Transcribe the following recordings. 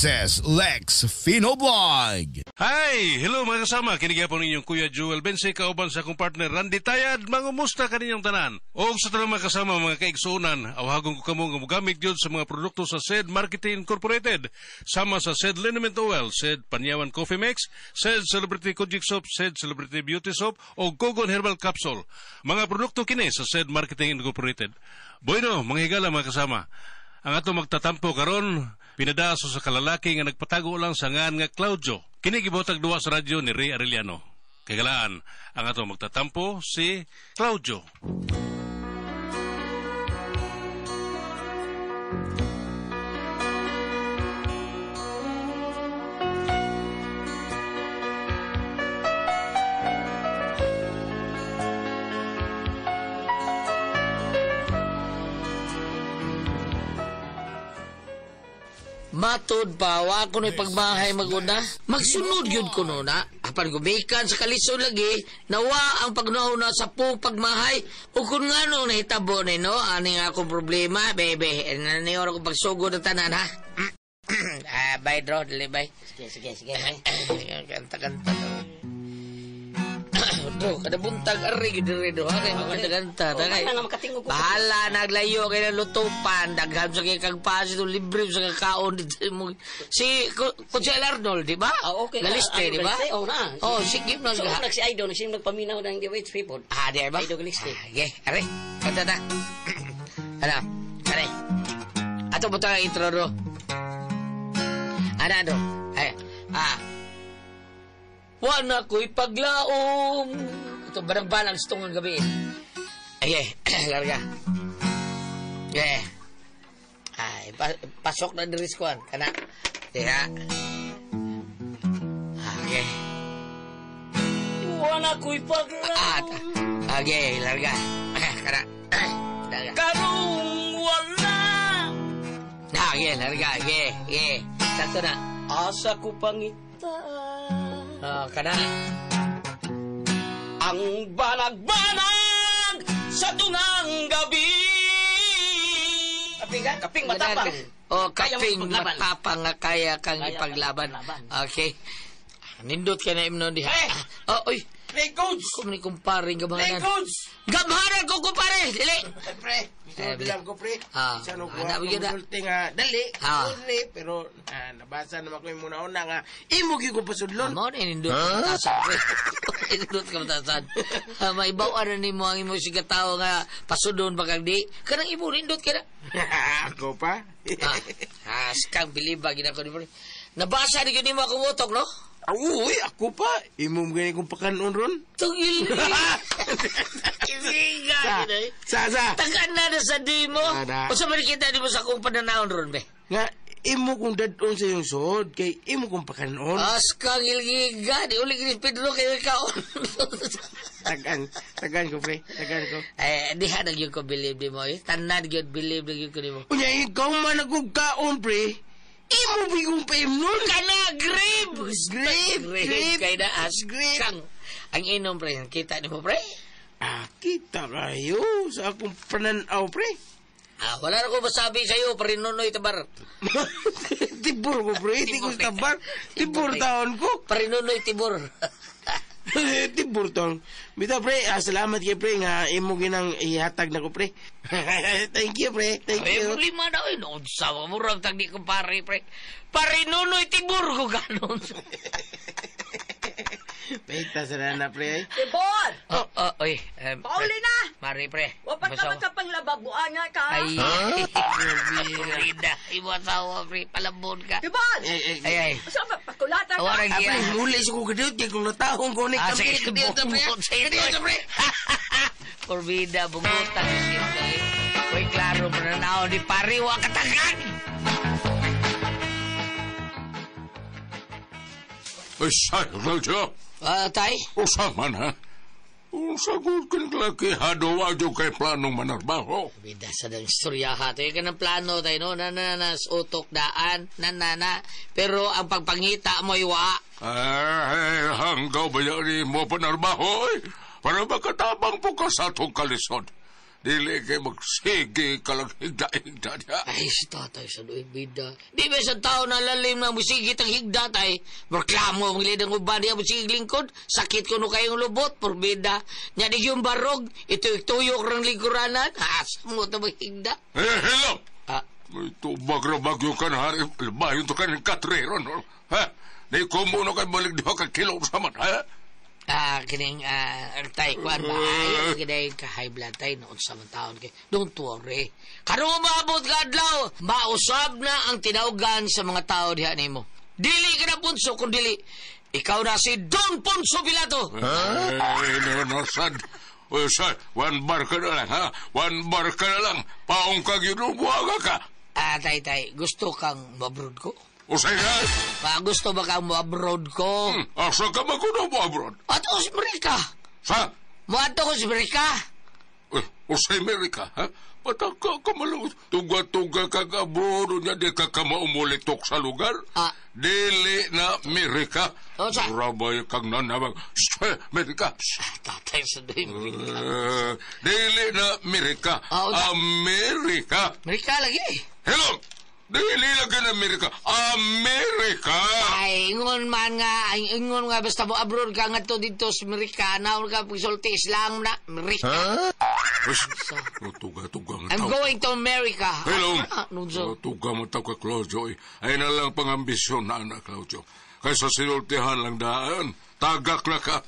This is Lex Fino Vlog. Hi! Hello mga kasama, kinigapon ninyong Kuya Joel Bense, kauban sa akong partner Randy Tayad, mangumusta kaninyong tanan. Og sa tanang mga kasama, mga kaigsuonan, awhagon ko kamo nga mogamit gyud sa mga produkto sa SED Marketing Incorporated, sama sa SED Liniment Oil, SED Panyawan Coffee Mix, SED Celebrity Kojic Soap, SED Celebrity Beauty Soap, o Gogon Herbal Capsule. Mga produkto kini sa SED Marketing Incorporated. Bueno, mga higala mga kasama, ang ato magtatampo karon pinadaso sa kalalaki nga nagpatago lang sa ngan nga Claudio. Kini gibotag duwa sa radyo ni Ray Arellano. Kagalaan, ang ato magtatampo si Claudio. Matod pa, wa ko na'y pagmahay maguna. Magsunod yun ko no na. Apan gumikan sa kalisod lagi, nawa ang pagnauna sa pong pagmahay. O kung nga no, nahitabo ni no, aning akong problema, bebe. Naniyor akong pagsugod ng tanan, ha? Bye, Dro. Dali, bye. Sige, sige, sige. Kanta-kanta. Dro, kada buntag, ari, gid rin, ha? Kaya magkanta-kanta. Bahala, naglayo, kaya lutupan, daghan sa kaya kag paso, libre sa kakaon. Si Kutsel Arnold, di ba? Ah, okay. Galiste, di ba? Oh, na. Oh, sige, So, nag si Idol, nagsim nagpaminaw ng DOH people. Ah, di ba? Idol Galiste. Okay, ari, kanta na. Ano, ari. Ato mo ang intro, do. Ano, do? Ay, ah. Wala ko'y paglaom. Ito, barang-balang sa tungang gabi. Ay, larga. Eh. Ay, pasok na diri sa kuwan. Kana. Diha. Okay. Wala ko'y paglaom. Okay, larga. Kana. Larga. Karong wala. Okay, larga. Okay, okay. Sakto na. Asa ko pangita. Kana. Ang banag-banag sa tungang gabi. Kaping, kaping matapang. Oh, kaping matapang nga kaya kang ipaglaban. Okay. Nindot ka na imnon diha. Eh! Oh, oy. Play goods! Kung ni kumpare Play gamhanan. goods! Gamhanan ko kumpare! Dili! Pre, Eh, bilang ko pre. Ah, Isa no ko anak, bigyan na. konsulti nga dali, dali, pero nabasa naman ko yung muna-una nga imo gyud ko pasudlon. Mo na nindot ka matasan, pre. Nindot ka matasan. Maibaw na nimo ang imo siga tao nga pasudon ba kag di. Kanang imo nindot ka na. Ako pa. Askang biliba gid ako ni pre. Nabasa ni gyud nimo akong utok, no? Uy, ako pa. Imo mo gani kong pakanon ron. Tungil. Isiga. Sa, sa. Tagaan na sa di mo. O sa malikita di mo sa akong pananahon ron, be? Nga, imo kong dadon sa iyong suod, kay imo kong pakanon. Askang ilgiga. Di ulit ni Pedro kayo ikaw. Tagaan ko, pre. Tagaan ko. Eh, di ha nagyod ko believe di mo, eh. Tanan gyud believe nagyod ko di mo. Unya, ikaw man akong kaon, pre. Imo bigong paimnon. Kana, grape! Grape, grape. Kay na, askang. Ang inom, pre. Kita ni mo, pre? Ah, kita kayo sa akong pananaw, pre. Ah, wala na ko masabi sa'yo, parinunoy tabar. Tibur ko, pre. Di ko tabar. Tibur taon ko. Parinunoy tibur. Tibur taon. Bitaw, pre, salamat kay pre nga imo ginang ihatag na ko, pre. Thank you, pre. Thank Ay, you. problema na, eh. Noon sa murag tag di ko pare, pre. Parinunoy tibur ko ganon. Pahita sa na, pre. Tibor! Oh, oh, oy. Pauli na! Mari, pre. Wapat ka magkapanglababuan nga ka. Ay, Rida. Imo asawa, pre. Palambon ka. Tibor! Ay, ay. Sa pakulata ka? Wala Ah, pre, muli sa kong kadiyot kay kung natahong ko ni Ah, sige, kadiyot, pre. Kadiyot, pre. Porbida, bungutan. Uy, klaro, pananaw ni pare, wa katagan! Ay, Claudio! Tay? Usa man, ha? Unsa gud kang laki hado adyo kay planong manarbaho. Bida sa dang istorya ha. Tayo ka ng plano tayo, no? Nananas, utok, daan, nanana. Pero ang pagpangita mo iwa. Ay, hanggaw ba yan mo panarbaho, eh? Para makatabang po ka sa atong kalisod. Dili kay magsige ka lang higda-higda niya. Ay, si tatay sa doy bida. Di ba sa tao na lalim na musigit ang higda tay? Reklamo ang lidang uban niya musigit lingkod. Sakit ko no kayong lubot, porbida. Nya di yung barog, ito tuyok rang lingkuranan. Asa mo ito higda? Eh, hello! Ah, May tubag na bagyo ka na, hari. Bayon to ka ng katrero, no? Ha? Di ko muna kay balik diha ka kilo sa man, ha? Kining tay kuan ba ay kinay ka high blood tay noon sa mga taon kay don't worry. Karon maabot ka adlaw, mausab na ang tinawgan sa mga tao diha nimo. Dili ka na punso kun dili ikaw na si Don Ponso Pilato. Eh, no, no, sad. O, sad, one bar ka na lang, ha? One bar ka na lang. Paong ka ginubuhaga ka. Tay tay, gusto kang mabrod ko? O, say na. Pa gusto ba kang mabrod ko? Asa ka magunaw mo abroad? Ato sa Amerika. Sa? Moadto ko sa Amerika. Eh, o sa Amerika, ha? Pataka ka malungkot. Tuga-tuga ka ka abroad, niya di ka kamaumulitok sa lugar. Ah. Dili na Amerika. O, sa? Rabay kang nanamag. Shh, Amerika. Tatay sa doy Amerika. Eh, dili na Amerika. Ah, o, sa? Amerika. Amerika lagi. Hello! Dili lagi na Amerika. Amerika! Ay, ingon man nga, ay, ingon nga, basta mo abroad ka nga to dito sa Amerika, naon ka pagsulti Islam na, Amerika. Tuga-tuga ang I'm tao. going to America. Hello! Ah, nunso. Tuga mo tao ka, Claudio. Eh. Ay na lang pangambisyon na anak, Claudio. Kaysa sinultihan lang daan, tagak na ka.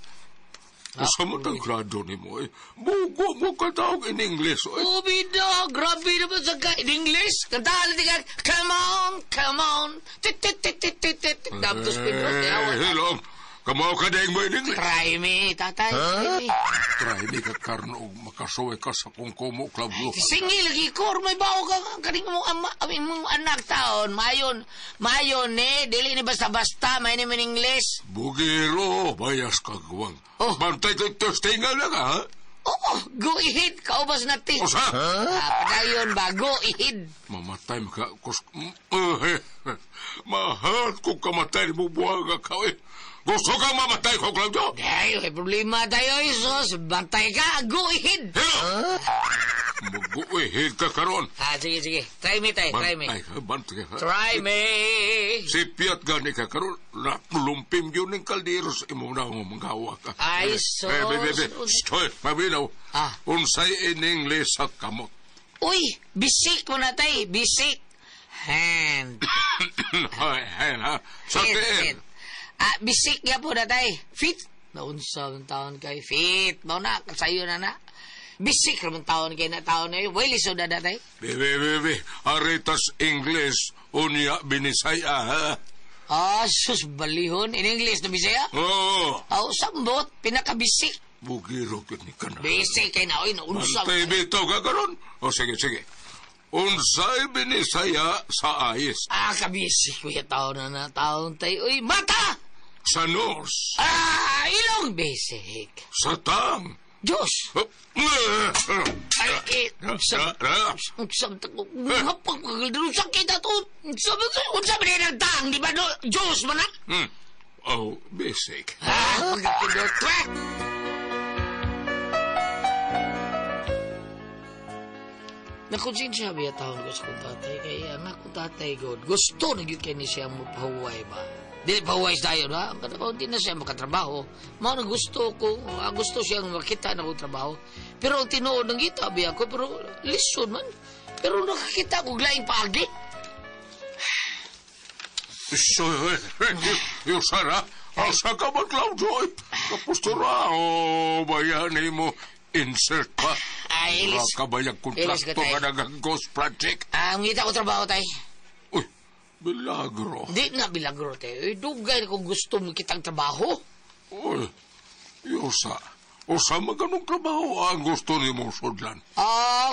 Usa mo tang grado ni mo, eh. Bugo mo ka tawag in English, eh. Oh, bida, grabe naman sa ka in English. Kantahan natin ka, come on, come on. Tit, tit, tit, tit, tit, tit. Tapos Pedro, Eh, hello. Kamaw ka dahil mo in English. Try me, tatay. Try me. Try me ka karno og makasuway ka sa kung kumo, Claudio. Singi lagi ko, may bao ka kaning mong ama, mong anak taon. Mayon, mayon eh, dili ni basta-basta, may ni in English. Bugiro, bayas ka guwang. Oh. Bantay ka testingan lang, ha? Oo, go ahead, kaubas na ti. Usa? Padayon ba, go ahead. Mamatay maka kus mahal kung kamatay mo buhaga ka eh. Gusto kang mamatay ko, Claudio? Ay, may problema tayo, Isos. Bantay ka, go ahead. Hello! Mag-uihid ka karon. Sige, sige. Try me, tay, try me. Bantay ka, bantay ka. Try me. Sipiat gani ka karon. Lumpim yun ng kaldero sa imong na manggawa ka. Ay, sos. Eh, be, be, be. Shh, hoy, mabinaw. Ah. Unsay in English sa kamot. Uy, bisik mo na, tay. Bisik. Hand. Hay, hay, ha. Sa Hand, tiil. hand. Bisik nga po na, tay. Fit. Naunsa ang taon kay fit. Mao na, sayo na na. Bisik raman taon kay na taon na yun. Way lisod na na, tay. Be, be, be, be. Aritas English, unya binisaya, ha? Sus, balihon. In English na Bisaya? Oo. Aw, sambot. Pinakabisik. Bugiro yun ni ka na. Bisik kay na, oy, naunsa. Bantay bitaw ka karon. O sige, sige. Unsay binisaya sa ayis? Kabisik. Kuya, taon na na taon tayo. Uy, mata! Sa nose? Ilong bisik. Sa tang? Diyos! Ay, eh, sakit ato. Unsa ba ng tang, di ba? No? Diyos man na? Oh, basic. Pagkakindot. Nakonsensya ba taon ko sa kong tatay? Kaya nga kong tatay, God, gusto na yun kaya ni siya mapahuway ba? Dili pahuway tayo, ha? Hindi na siya makatrabaho. Mao na gusto ko, gusto siyang makita na kong trabaho. Pero ang tinuod ng gita, biya ko, pero lisod man. Pero nakakita ko laing paagi. So, yung Sara, asa ka ba, Claudio? Kapostura, o bayani mo, insert pa. Ay, ilis. Raka ba yung Ilis ka kontrakto tayo. ka ng Ghost Project? Ang ngita ko trabaho, tay. Uy, milagro. Di na milagro, tay. Uy, dugay kung gusto mo kitang trabaho. Uy, Yosa, usa maganong trabaho ang gusto ni mong sudlan?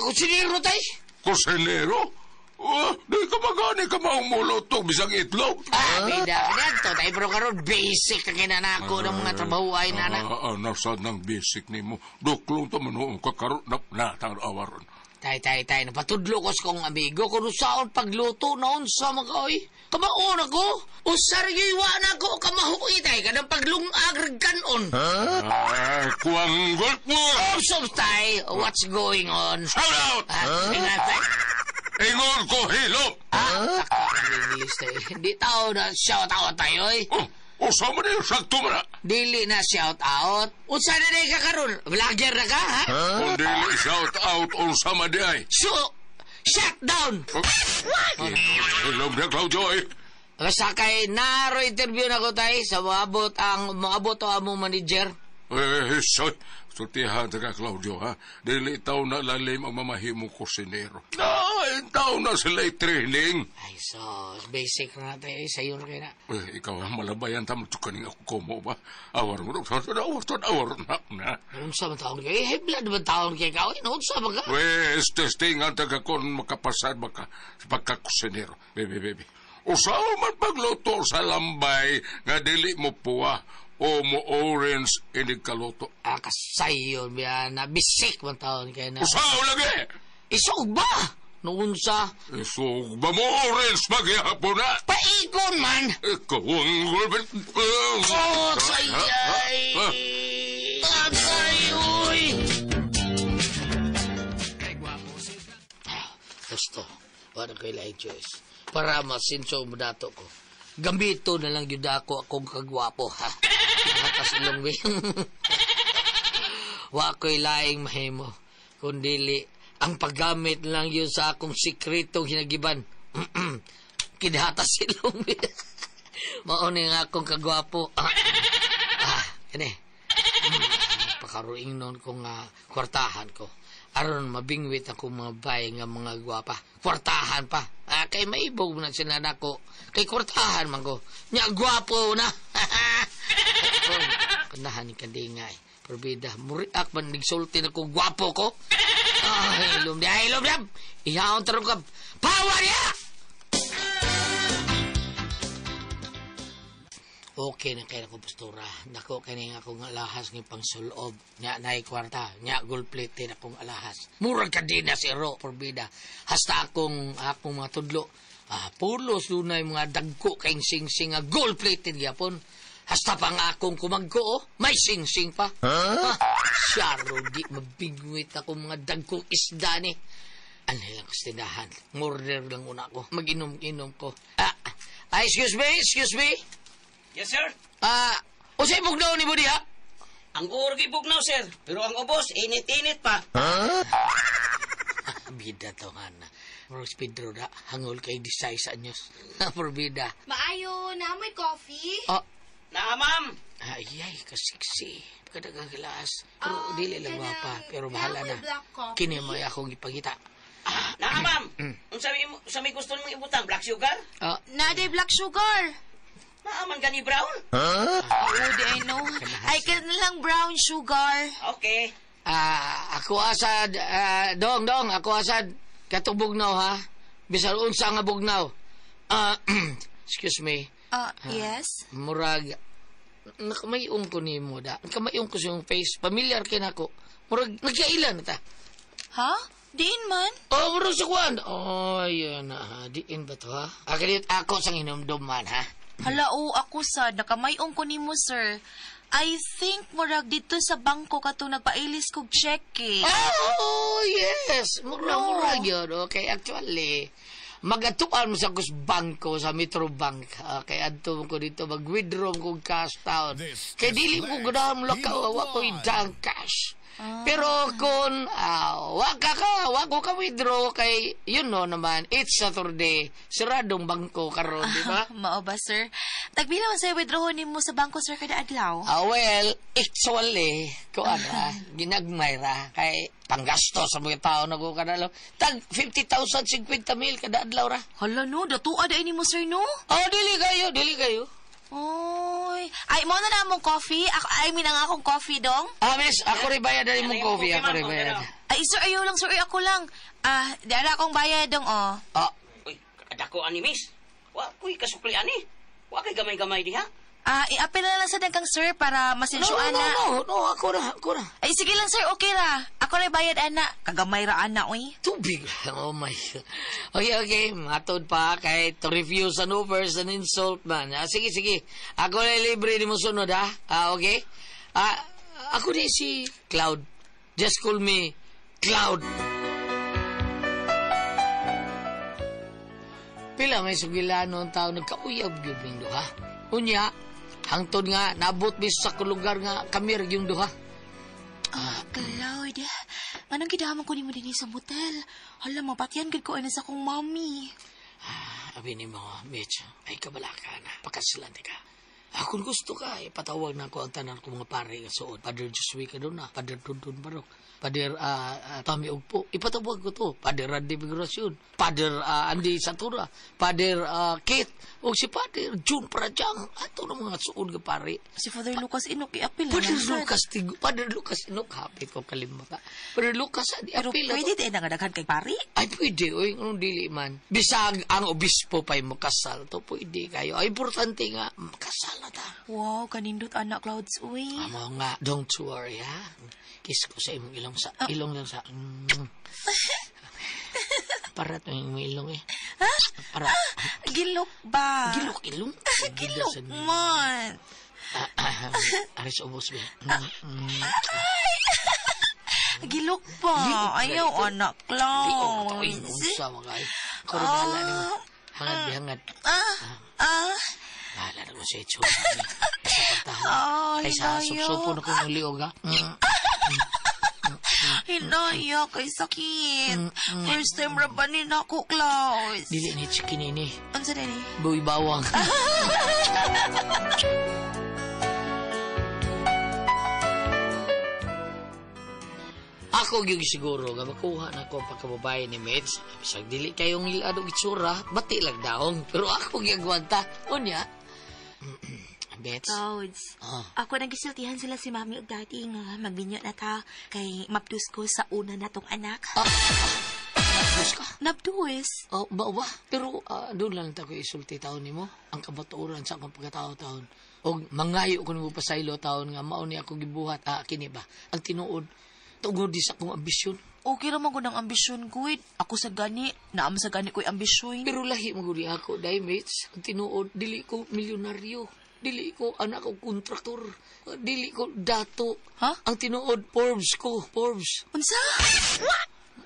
Kusinero, tay. Kusinero? Oh, di ka magani ka maumulot bisang itlog. Bida ka na to. Tay, pero karon basic ang kinanako ng mga trabaho ay nana. Nasad ng basic ni mo. Duklong to manuong ka karon na natang awaron. Tay, tay, tay. Napatudlo ko sa kong amigo kung saon pagluto na unsa man ka, oy. Kamaon ako. Usar wa na ako kamahuoy, tay. Kanang paglungag kanon. Ah, kuwang golf mo! Obsob, tay. What's going on? Shout out! Ah, tingnan, tay. Ingon ko hilom! Ah, English, tay. Di tao na shout out tayo, oy. Oh, usa man yung sakto man na. Dili na shout out. Unsa na day ka karon? Vlogger na ka, ha? Kung dili shout out, unsa man di ay. So, shut down. What? Hilom na Claudio eh. Basta kay naro interview na ko tay sa moabot ang moabot ang among manager. Eh, soy. Sultihan ka, Claudio, ha? Dili tao na lalim ang mamahimo kusinero. Ay, tao na sila training. Ay, so, basic na tayo. Sayo na kayo na. Eh, ikaw ang malabayan tamo kaning ako komo ba? Awar mo, awar, awar na na. Unsa man taon kayo? Eh, blood man taon kayo ka? Unsa man ka? Wes, testingan taga kon makapasad baka sa pagkakusinero. Bebe, bebe. Usaw man pagluto sa lambay nga dili mo puwa o mo orange inig kaluto. Ah, kasayo biya na. Bisik man taon kayo na. Usaw lagi! Isog ba? Noon sa Isog ba mo orange magyahapon na? paikon man! Ikaw ang gulpit. Oh, sayay! Tagay, uy! Gusto, wala ko'y laing choice. Para masinso mo dato ko. Gambito na lang yun ako akong kagwapo, ha? Hatas ilong bi. Wa ko'y laing mahimo. Kundili, ang paggamit lang yun sa akong sikretong hinagiban. Kinhatas ilong bi. Mao ni nga akong kagwapo. Kini. Pakaruing noon kong kwartahan ko. Aron mabingwit ako mga bay nga mga gwapa. Kwartahan pa. Ah, kay maibog na sila nako. Kay kwartahan man ko. Nya gwapo na. Kanahan ni kandingay. Probida, muriak man nigsulti na ko gwapo ko. Ay, ilom di, ay, ilom di. Ihaon tarong ka. Power ya! Okay na kaya ko postura. Nako kini nga akong alahas ng pangsulob. Nya nay kwarta, nya gold plated akong alahas. Murag ka din na si Ro porbida. Hasta akong mga tudlo. Ah, pulos dunay mga dagko kay sing-sing nga gold plated gyapon. Hasta pa nga akong kumagko, oh, may sing-sing pa. Huh? Ah, syaro di mabigwit ako mga dagkong isda ni. Ano lang ko sa tindahan. Murder lang una ko. Mag-inom-inom ko. Ah, excuse me, excuse me. Yes, sir. Ah, usay bugnaw ni mo diha? Ang urgi bugnaw, sir. Pero ang ubos, init-init pa. Huh? Bida to nga na. Rose Pedro da, hangol kay disay sa anyos. Porbida. Maayo, na may coffee? Oh. Na, ma'am. Ay, ay, kasiksi. Pagkadagang kilaas. Pero dili lang pa, pero bahala na. Kini mo akong ipagita. Na, ma'am. Unsa may gusto mong ibutang? Black sugar? Na, day black sugar. Naaman ka ni brown? Huh? Oo, di I know. Ay, ka na lang brown sugar. Okay. Ako asad, dong, ako asad, katong bugnaw, ha? Bisan unsa nga bugnaw. Excuse me. Yes? Murag, nakamayong ko ni mo da. Nakamayong ko sa iyong face. Familiar kay nako. Murag, nagkailan na ta. Ha? Diin man? Oh, murag sa kuwan. Oh, yun na. Diin ba to, ha? Akinit ako sang hinumdum man, ha? Hala, oo, ako sad. Nakamayong ko nimo, sir. I think murag dito sa bangko katong nagpailis kog cheque. Eh. Oh, yes. Murag yun. Okay, actually, magatuan mo sa kus bangko sa Metro Bank. Okay, adto ko dito, mag-withdraw kong cash town. Kay dili mo ganahan mo lakaw, wa ko idang cash. Pero kung wa ko ka withdraw kay you know naman, it's Saturday, saradong bangko karon, di ba? Mao ba, sir? Tagpila man sa withdraw nimo sa bangko, sir, kada adlaw? Well, actually, kuan ra, ginagmay ra kay panggasto sa mga tao na ko kada adlaw. Tag 50,000, 50 mil kada adlaw ra. Hala no, datua dai nimo, sir, no? Oh, dili kayo. Oy, ay mo na na among coffee. Ako, I mean ang akong coffee dong. Ah, miss, ako rin bayad na imong coffee, ako rin bayad. Ay, sir, ayaw lang, sir, ako lang. Ah, di ara akong bayad dong, oh. Ah. Uy, kadako ani miss. Wa koy kasukli ani. Wa kay gamay-gamay diha. Ah, i-apel na lang sa dagkang sir para masensyuan na. No, ako na. Ay, sige lang, sir, okay ra. Ako Ako rin bayad, ana. Kagamay ra, ana, oy. Tubig. Oh my. Okay, okay. Matod pa kay to refuse an offer is an insult man. Ah, sige, sige. Ako na libre ni mo sunod, ha? Ah, okay? Ah, ako ni si Cloud. Just call me Cloud. Pila may sugilano ang tao nagkauyab gyud ning duha. Unya, hangtod nga naabot bis sa lugar nga kami ra gyung duha. Ah, Cloud. Anong gidamon ko nimo dinhi sa motel? Hala, mapatyan gid ko ana sa akong mommy. Abi ni mo, Mitch, ay kabalaka na. Pakasilan ka. Kung gusto ka, ipatawag na ako ang tanan ko mga pare nga suod. Father Josue ka doon na, Father Dundun Barok, Father Tommy Ugpo. Ipatawag ko to. Father Randy Migracion, Father Andy Satura, Father Kate, o si Father June Prajang. Ato ng mga suod nga pare. Si Father Lucas Inok iapil na Father lang, sad. Lucas, tigo, Father Lucas Inok, hapit ko kalimata. Father Lucas, adi Pero apil na to. pwede din nga daghan kay pare. Ay, pwede. Uy, anong dili man. Bisag ang obispo pa'y makasal to. Pwede kayo. Ay, importante nga, makasal na ta. Wow, kanindot anak Clouds, uy. Amo nga, don't worry, ha? Kiss ko sa imong ilong sa, ilong lang sa, Para to yung ilong eh. Ha? Para. Gilok ba? Gilok ilong? Gilok man. Aris ubos ba? Gilok pa. Ayaw, anak Liog to. Ay, Clouds. unsa mga ay. Karon hala ni mo. Hangad bihangad. Ah, Bahala na ko sa itsura ni. Sa pagtahan. Ay, Ay, sa dayo. supsupo na kong liog, ha? Hinaya kay sakit. First time ra ba ni nako, Clouds? Dili ni chicken ini. Unsa na ni? Buy bawang. Ako gyud siguro nga makuha na ko ang pagkababae ni Mitch. Bisag dili kayong lilad og itsura, bati lang daong. Pero ako gyagwanta. Unya. Mitch. Clouds. Ah. Ako nagisultihan sila si Mami ug Daddy nga magbinyo na ta kay mabdus ko sa una natong anak. Nabdus ka? Nabdus. Oh, ba ba? Pero doon lang ta ko isulti taon nimo ang kabatuoran sa akong pagkatao taon. Og mangayo ko nimo pasaylo taon nga mao ni ako gibuhat kini ba ang tinuod tungod di sa akong ambisyon. Okay ra man gud ang ambisyon ko. eh. Ako sa gani, naam sa gani ko'y ambisyon. Pero lahi mo gud ako dai mates. Ang tinuod dili ko milyonaryo. Dili ko anak og kontraktor. Dili ko dato. Ha? Ang tinuod Forbes ko, Forbes. Unsa?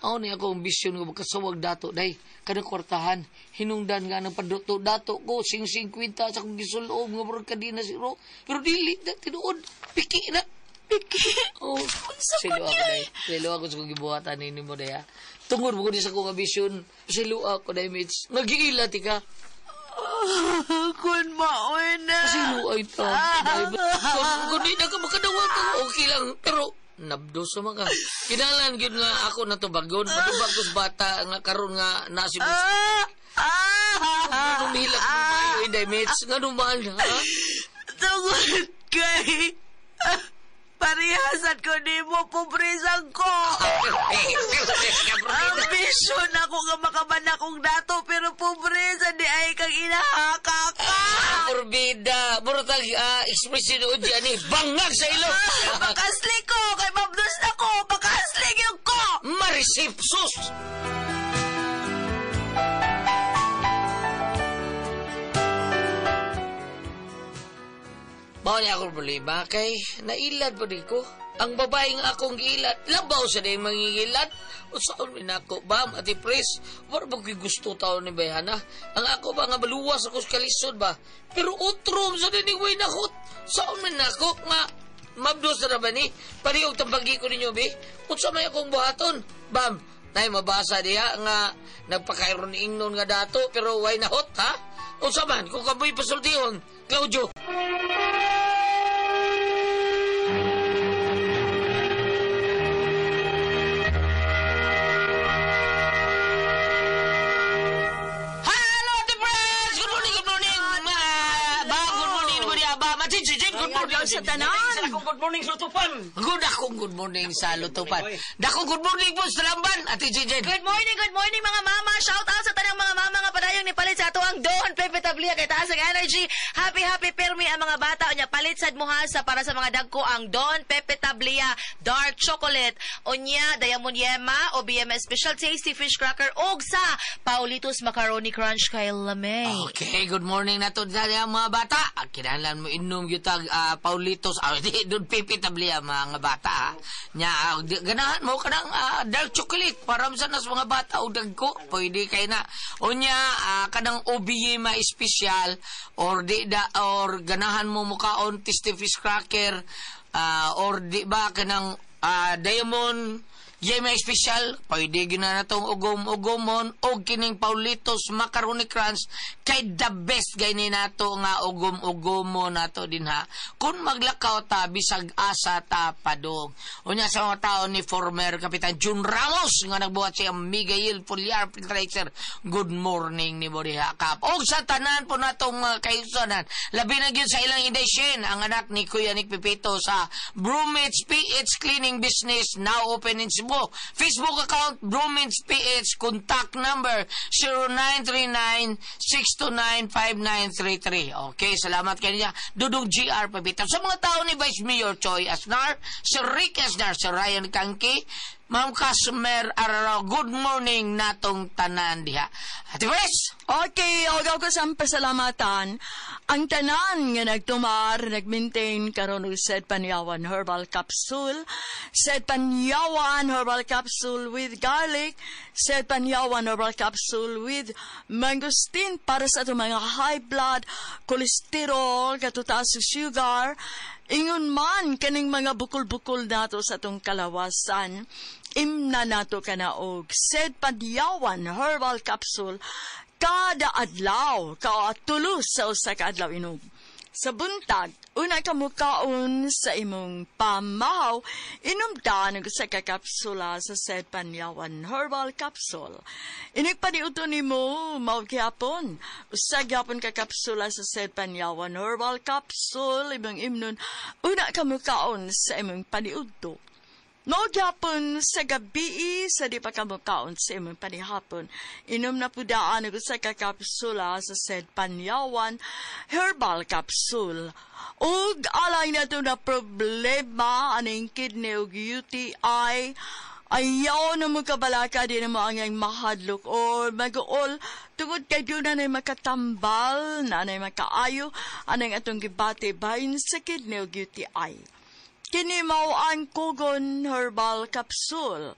Mao ni ako ambisyon nga makasawag dato day kanang kwartahan hinungdan nga ng paduto dato ko sing 50 sa akong gisulob nga murag kadina siro pero dili na tinuod piki na Piki. Oh, Unsa silo ko ako niya? day. Silo ako sa kong gibuhatan nini mo day ha. Tungod mo ko di sa akong ambisyon. Silo ako day mates. Nagiila ti ka. Kun maoy na. Silo ay ta. Kung di na ka makadawat, okay lang. Pero nabdo sa mga. Kinalan gyud nga ako na tubagon. Matubag ko sa bata nga karon nga nasi mo. Ah! Numihilak mo maayo inday mates. Nga numaan ha? Tungod kay parihasan ko nimo pobresan ko. Ambisyon ako nga makaman akong dato pero pobresa di ay kang inahaka ka. Morbida. Murtag expression o dyan eh. Bangag sa ilong. Makasli ko kay mabdos na ko. Makasli yung ko. Marisipsus! Mao ni akong problema kay nailad pa di ko. Ang babaeng akong giilad, labaw sa dayong mangingilad. Usaon mi nako ba, Ate Pres? Wala ba ko'y gusto taon ni Bayhana? Ang ako ba nga maluwas ako sa kalisod ba? Pero utrom sa dining way nahot. Saon mi nako nga mabdos na ba ni? Parihog tambagi ko ninyo, bi? Unsa may akong buhaton? Bam, nay mabasa diha nga nagpakairon ingnon nga dato pero way nahot, ha? Unsa man kung kamoy pasultihon, Claudio. Hello, Ate Pres! Good morning, good morning! Ba, good morning, good morning, Aba. Machichichit, good morning. sa tanan. Sa akong good morning sa Lutupan. Good akong good morning sa Lutupan. Dakong good morning po sa Lamban, Ate Jijen. Good morning mga mama. Shout out sa tanang mga mama nga padayong ni palit sa ato ang Don Pepe Tablia kay taas ang energy. Happy happy permi ang mga bata unya palit sad mo hasa para sa mga dagko ang Don Pepe Tablia Dark Chocolate. Unya Diamond Yema o BMS Special Tasty Fish Cracker og sa Paulitos Macaroni Crunch kay Lamay. Okay, good morning na to sa mga bata. Kinahanglan mo inom gyud tag Paulitos. Di Don Pepe Tablia mga bata. Ha? Nya ganahan mo kanang dark chocolate para sa nas mga bata o dagko. Pwede kay na. Unya kanang OBY ma espesyal or di da or ganahan mo mukaon tasty fish cracker or di ba kanang Diamond Yema espesyal, pwede gina na tong ugom-ugomon o kining Paulitos Macaroni Crunch kay the best gani nato nga ugom-ugomon nato din ha. Kung maglakaw ta bisag asa ta padong. Unya sa mga tao ni former Kapitan Jun Ramos nga nagbuhat siya Miguel Pulyar Filtracer. Good morning ni Boriha Kap. Og sa tanan po natong kayusanan, labi na gyud sa ilang edisyon ang anak ni Kuya Nick Pipito sa Broomates PH Cleaning Business now open in Cebu. Facebook account Broomates PH, contact number 0939-629-5933. Okay, salamat kanya. Dudong GR Pepito. Sa mga tao ni Vice Mayor Choi Asnar, Sir Rick Asnar, Sir Ryan Kangki, Ma'am Casmer Araro, good morning natong tanan diha. Ate Grace! Okay, ogaw ko sa pasalamatan. Ang tanan nga nagtumar, nagmaintain karon og Sed Panyawan Herbal Capsule, Sed Panyawan Herbal Capsule with garlic, Sed Panyawan Herbal Capsule with mangosteen para sa atong mga high blood, cholesterol, katutaas sugar, ingon man kaning mga bukol-bukol nato sa atong kalawasan. Imna nato kanaog Sed Panyawan Herbal Capsule kada adlaw, kaatulo sa usa ka adlaw inom. Sa buntag, una ka mukaon sa imong pamahaw, inom dan og usa ka kapsula sa Sed Panyawan Herbal Capsule. Inigpaniuto nimo mao gihapon, usa gihapon ka kapsula sa Sed Panyawan Herbal Capsule imong imnon, una ka mukaon sa imong paniudto. Mao gyapon sa gabii sa di pa ka mukaon sa imong panihapon. Inom na pudaan og usa ka kapsula sa Sed Panyawan Herbal Capsule. Ug alay na to na problema aning kidney ug UTI, ayaw na mo kabalaka, di na mo ang iyang mahadlok or mag-uol tungod kay doon na makatambal, na makaayo anang atong gibati bahin sa kidney ug UTI. Kini mao ang Kogon Herbal Capsule.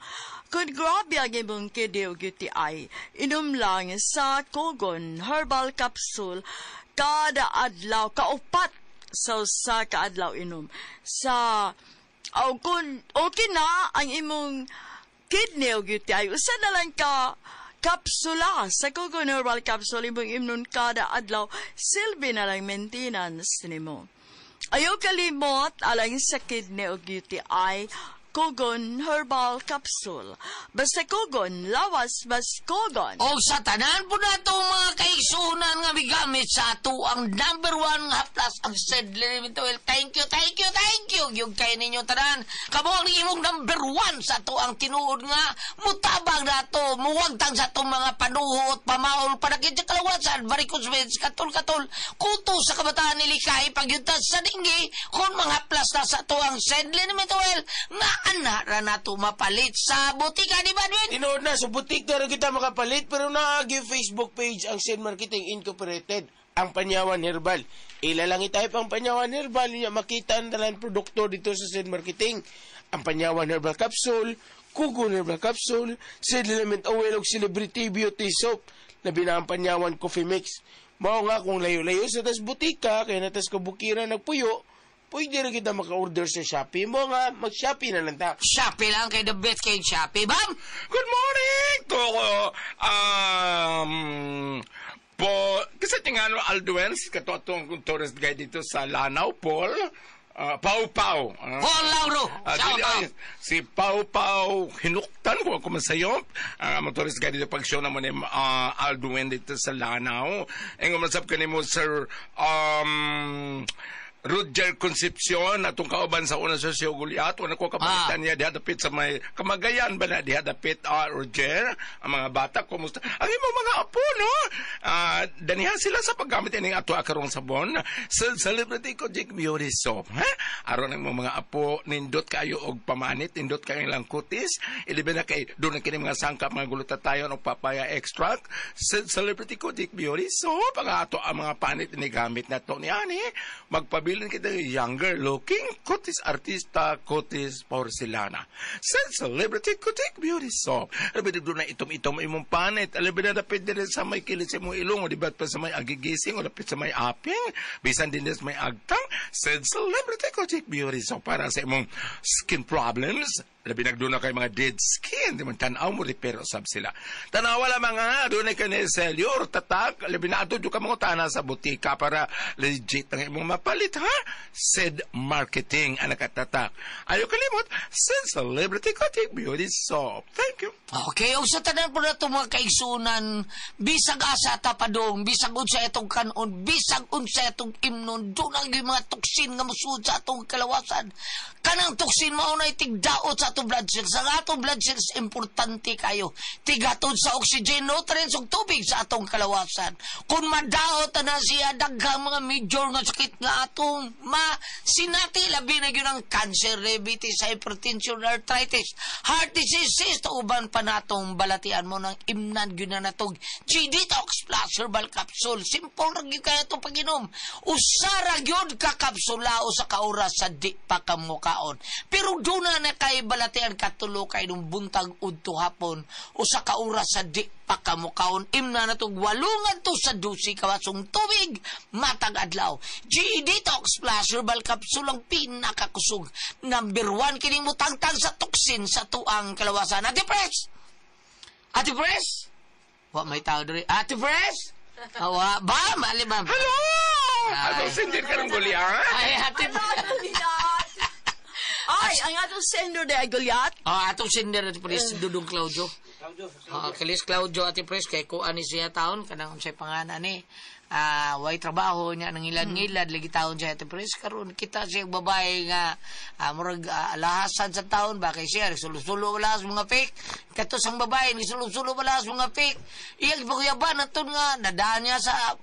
Kung grabe ang imong kidney ug UTI, inom lang sa Kogon Herbal Capsule kada adlaw, kaupat sa usa ka adlaw inom. Sa o kung okay na ang imong kidney ug UTI, usa na lang ka kapsula sa Kogon Herbal Capsule imong imnon kada adlaw, silbi na lang maintenance nimo. Ayaw kalimot alang sa kidney o UTI, Kogon Herbal Capsule. Basta Kogon, lawas mas Kogon. O sa tanan po na itong mga kaigsunan nga migamit sa ato ang number 1 nga haplas ang Sed Liniment Oil. Thank you, thank you, thank you. Yung kayo ninyo tanan. Kamo ang imong number 1 sa ato ang tinuod nga mutabang na ato, muwagtang sa atong mga panuhot, pamaol, panakit sa kalawasan, varicose veins, katol-katol, kuto sa kabataan ni Likay, pagyuntas sa dinggi, kung mga haplas na sa ato ang Sed Liniment Oil, nga ana ra nato mapalit sa butika, di ba, Edwin? Tinuod na, sa butik na rin kita makapalit, pero naagi Facebook page ang Send Marketing Incorporated, ang Panyawan Herbal. Ila lang i-type ang Panyawan Herbal, niya makita ang dalang produkto dito sa Send Marketing. Ang Panyawan Herbal Capsule, Kugon Herbal Capsule, Sed Element Oil ug Celebrity Beauty Soap, labi na ang Panyawan Coffee Mix. Mao nga kung layo-layo sa tas butika, kaya na tas kabukiran nagpuyo, pwede rin kita maka-order sa Shopee mo nga, mag-Shopee na lang ta. Shopee lang kay the best kay Shopee, bam! Good morning! Toko, po, kasi tingano Alduens, katotong tourist guide dito sa Lanao, Paul, Pau Pau. Paul Lauro! Shout out! Si Pau Pau Hinuktan, kung ako man sa'yo. Ang tourist guide dito pag-show naman ni Alduen dito sa Lanao. Ang umasap ka ni mo, Sir, Roger Concepcion atong kauban sa una sa siyo Goliath wala ko kapalitan niya diha dapit sa may Kamagayan ba na diha dapit, Roger, ang mga bata kumusta ang imong mga apo, no? Daniha sila sa paggamit ining ato akarong sabon sa Celebrity Kojic Beauty Soap, ha? Aron ang imong mga apo nindot kayo og pamanit, nindot kayo ilang kutis, ilibi na kay doon kini mga sangkap mga glutathione o papaya extract sa Celebrity Kojic Beauty Soap. Ang ato ang mga panit ni gamit na to ni ani magpabilin kita younger looking kutis artista kutis porcelana sa Celebrity Kojic Beauty Soap. Alabi doon na itom-itom imong panit, alabi na dapit din sa may kilid sa imong ilong, o di ba pa sa may agigising, o dapit sa may aping, bisan din sa may agtang, sa Celebrity Kojic Beauty Soap para sa imong skin problems. Labi nagduna kay mga dead skin, di man tanaw mo repair usab sila. Tanawa lamang nga, doon ay kani selyor, tatak, labi na ato ka mga tana sa butika para legit ang imong mapalit, ha? Said Marketing, ang nakatatak. Ayaw kalimot, Said Celebrity Kojic Beauty Soap. Thank you. Okay, og sa tanan po na ito mga kaigsunan, bisag asa ta padong, bisag unsa itong kanon, bisag unsa itong imnon, doon ang mga toksin nga musuod sa atong kalawasan. Kanang toksin mao na tigdaot sa atong blood cells. Ang atong blood cells importante kayo. Tigatod sa oxygen, nutrients ug tubig sa atong kalawasan. Kung madaot na siya, daghang mga major nga sakit nga atong masinati, labi na gyud ang cancer, diabetes, hypertension, arthritis, heart disease, uban pa natong balatian mo ng imnan gyud na natog G-Detox Plus Herbal Capsule. Simple ra gyud kaya itong pag-inom. Usa ra gyud ka kapsula o sa kaoras sa di pa kamukaon. Pero doon na kay balatian katulo kay nung buntag udto hapon o sa kaoras sa di pa kamukaon. Imna na tog walungan to sa 12 kawasong tubig matag adlaw. G-Detox Plus Herbal Capsule ang pinakakusog. Number 1 kining mutangtang sa toksin sa tuang kalawasan. Ate Pres! Ate Pres? Wa may tao diri. Ate Pres? Awa, ba? Mali ba? Hello! Ano sindir ka ng Goliath? Ay, Ate Pres. Ay, ang atong sender de Goliath. Oh, atong sender Ate Pres, Dudong Claudio. Oh, Kalis Claudio Ate Pres, kay kuan ni siya taon, kanang unsay pangalan ni. Way trabaho niya nang ngilad-ngilad lagi taon siya Ate Pres. Karon kita siya babae nga murag alahasan sa taon ba kay siya sulo-sulo balahas mga fake. Kato sang babae ni sulo-sulo balahas mga fake. Iyang ipakuyaban aton nga nadaan niya sa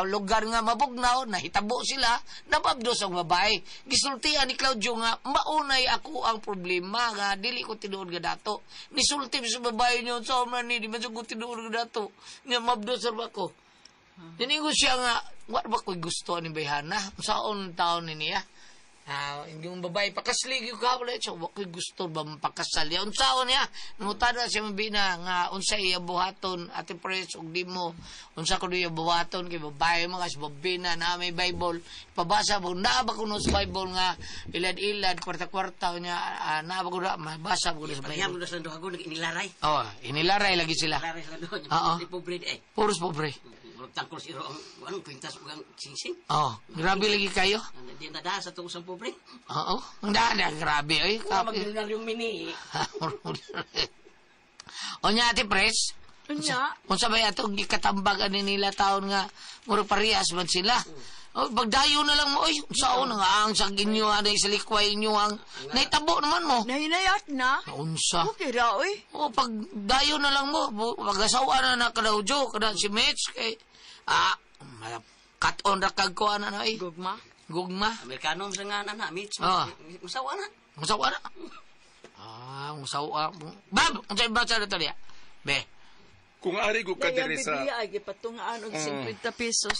lugar nga mabugnaw, nahitabo sila, nababdos ang babae. Gisultian ni Claudio nga, maunay ako ang problema nga, dili ko tinuod nga dato. Nisulti sa babae niyo, sa man ni, di man ko tinuod nga dato. Nga mabdos ako. Niningo siya nga, wa ba ko'y gusto ni bayhana? Saon taon ni niya? Yung babae, pakaslig yung kabla. So, wa ko'y gusto ba mapakasal? Ya, unsaon niya? Nangutada siya mabina nga, unsa iya buhaton, Ate Pres, ug di mo, unsa ko iya buhaton, kay babae mo, kasi babina na may Bible. Pabasa mo, naa ba kuno sa Bible nga, ilad-ilad, kwarta-kwarta, niya, naa ba kuno, mabasa ba kuno sa Paghiyam Bible. na sa duha ko, inilaray. Oh, inilaray lagi sila. Laray sila doon. Oo. Di pobre di eh. Puros pobre. Murag tangkol si Ro ang anong kwintas ug ang singsing. Oh, grabe lagi kayo. Di na daa sa tuong sa pobre. Oo, ang daan na, grabe. Ay, Wa kapi. magmilyonaryo mini. O niya, Ate Pres, Unya. unsa ba atong gikatambag ani nila taon nga murag parehas man sila. O, pagdayo na lang mo, oy, unsaon nga ang sa inyo anay sa likway inyo ang naitabo naman mo. Nahinayat na. Unsa? Okay ra, oy. O, pagdayo na lang mo, pag-asawa na na Claudio, kada si Mitch, kay, cut on ra kag kuan na ay. Gugma. Gugma. Amerikano sa nga na Mitch. Oo. Masawa na. Musawa na. Musawa. Bab, unsay basa na to niya? Be. Kung ari ko ka Dahil ang diri sa Biblia ay gipatungaan og 50 pesos.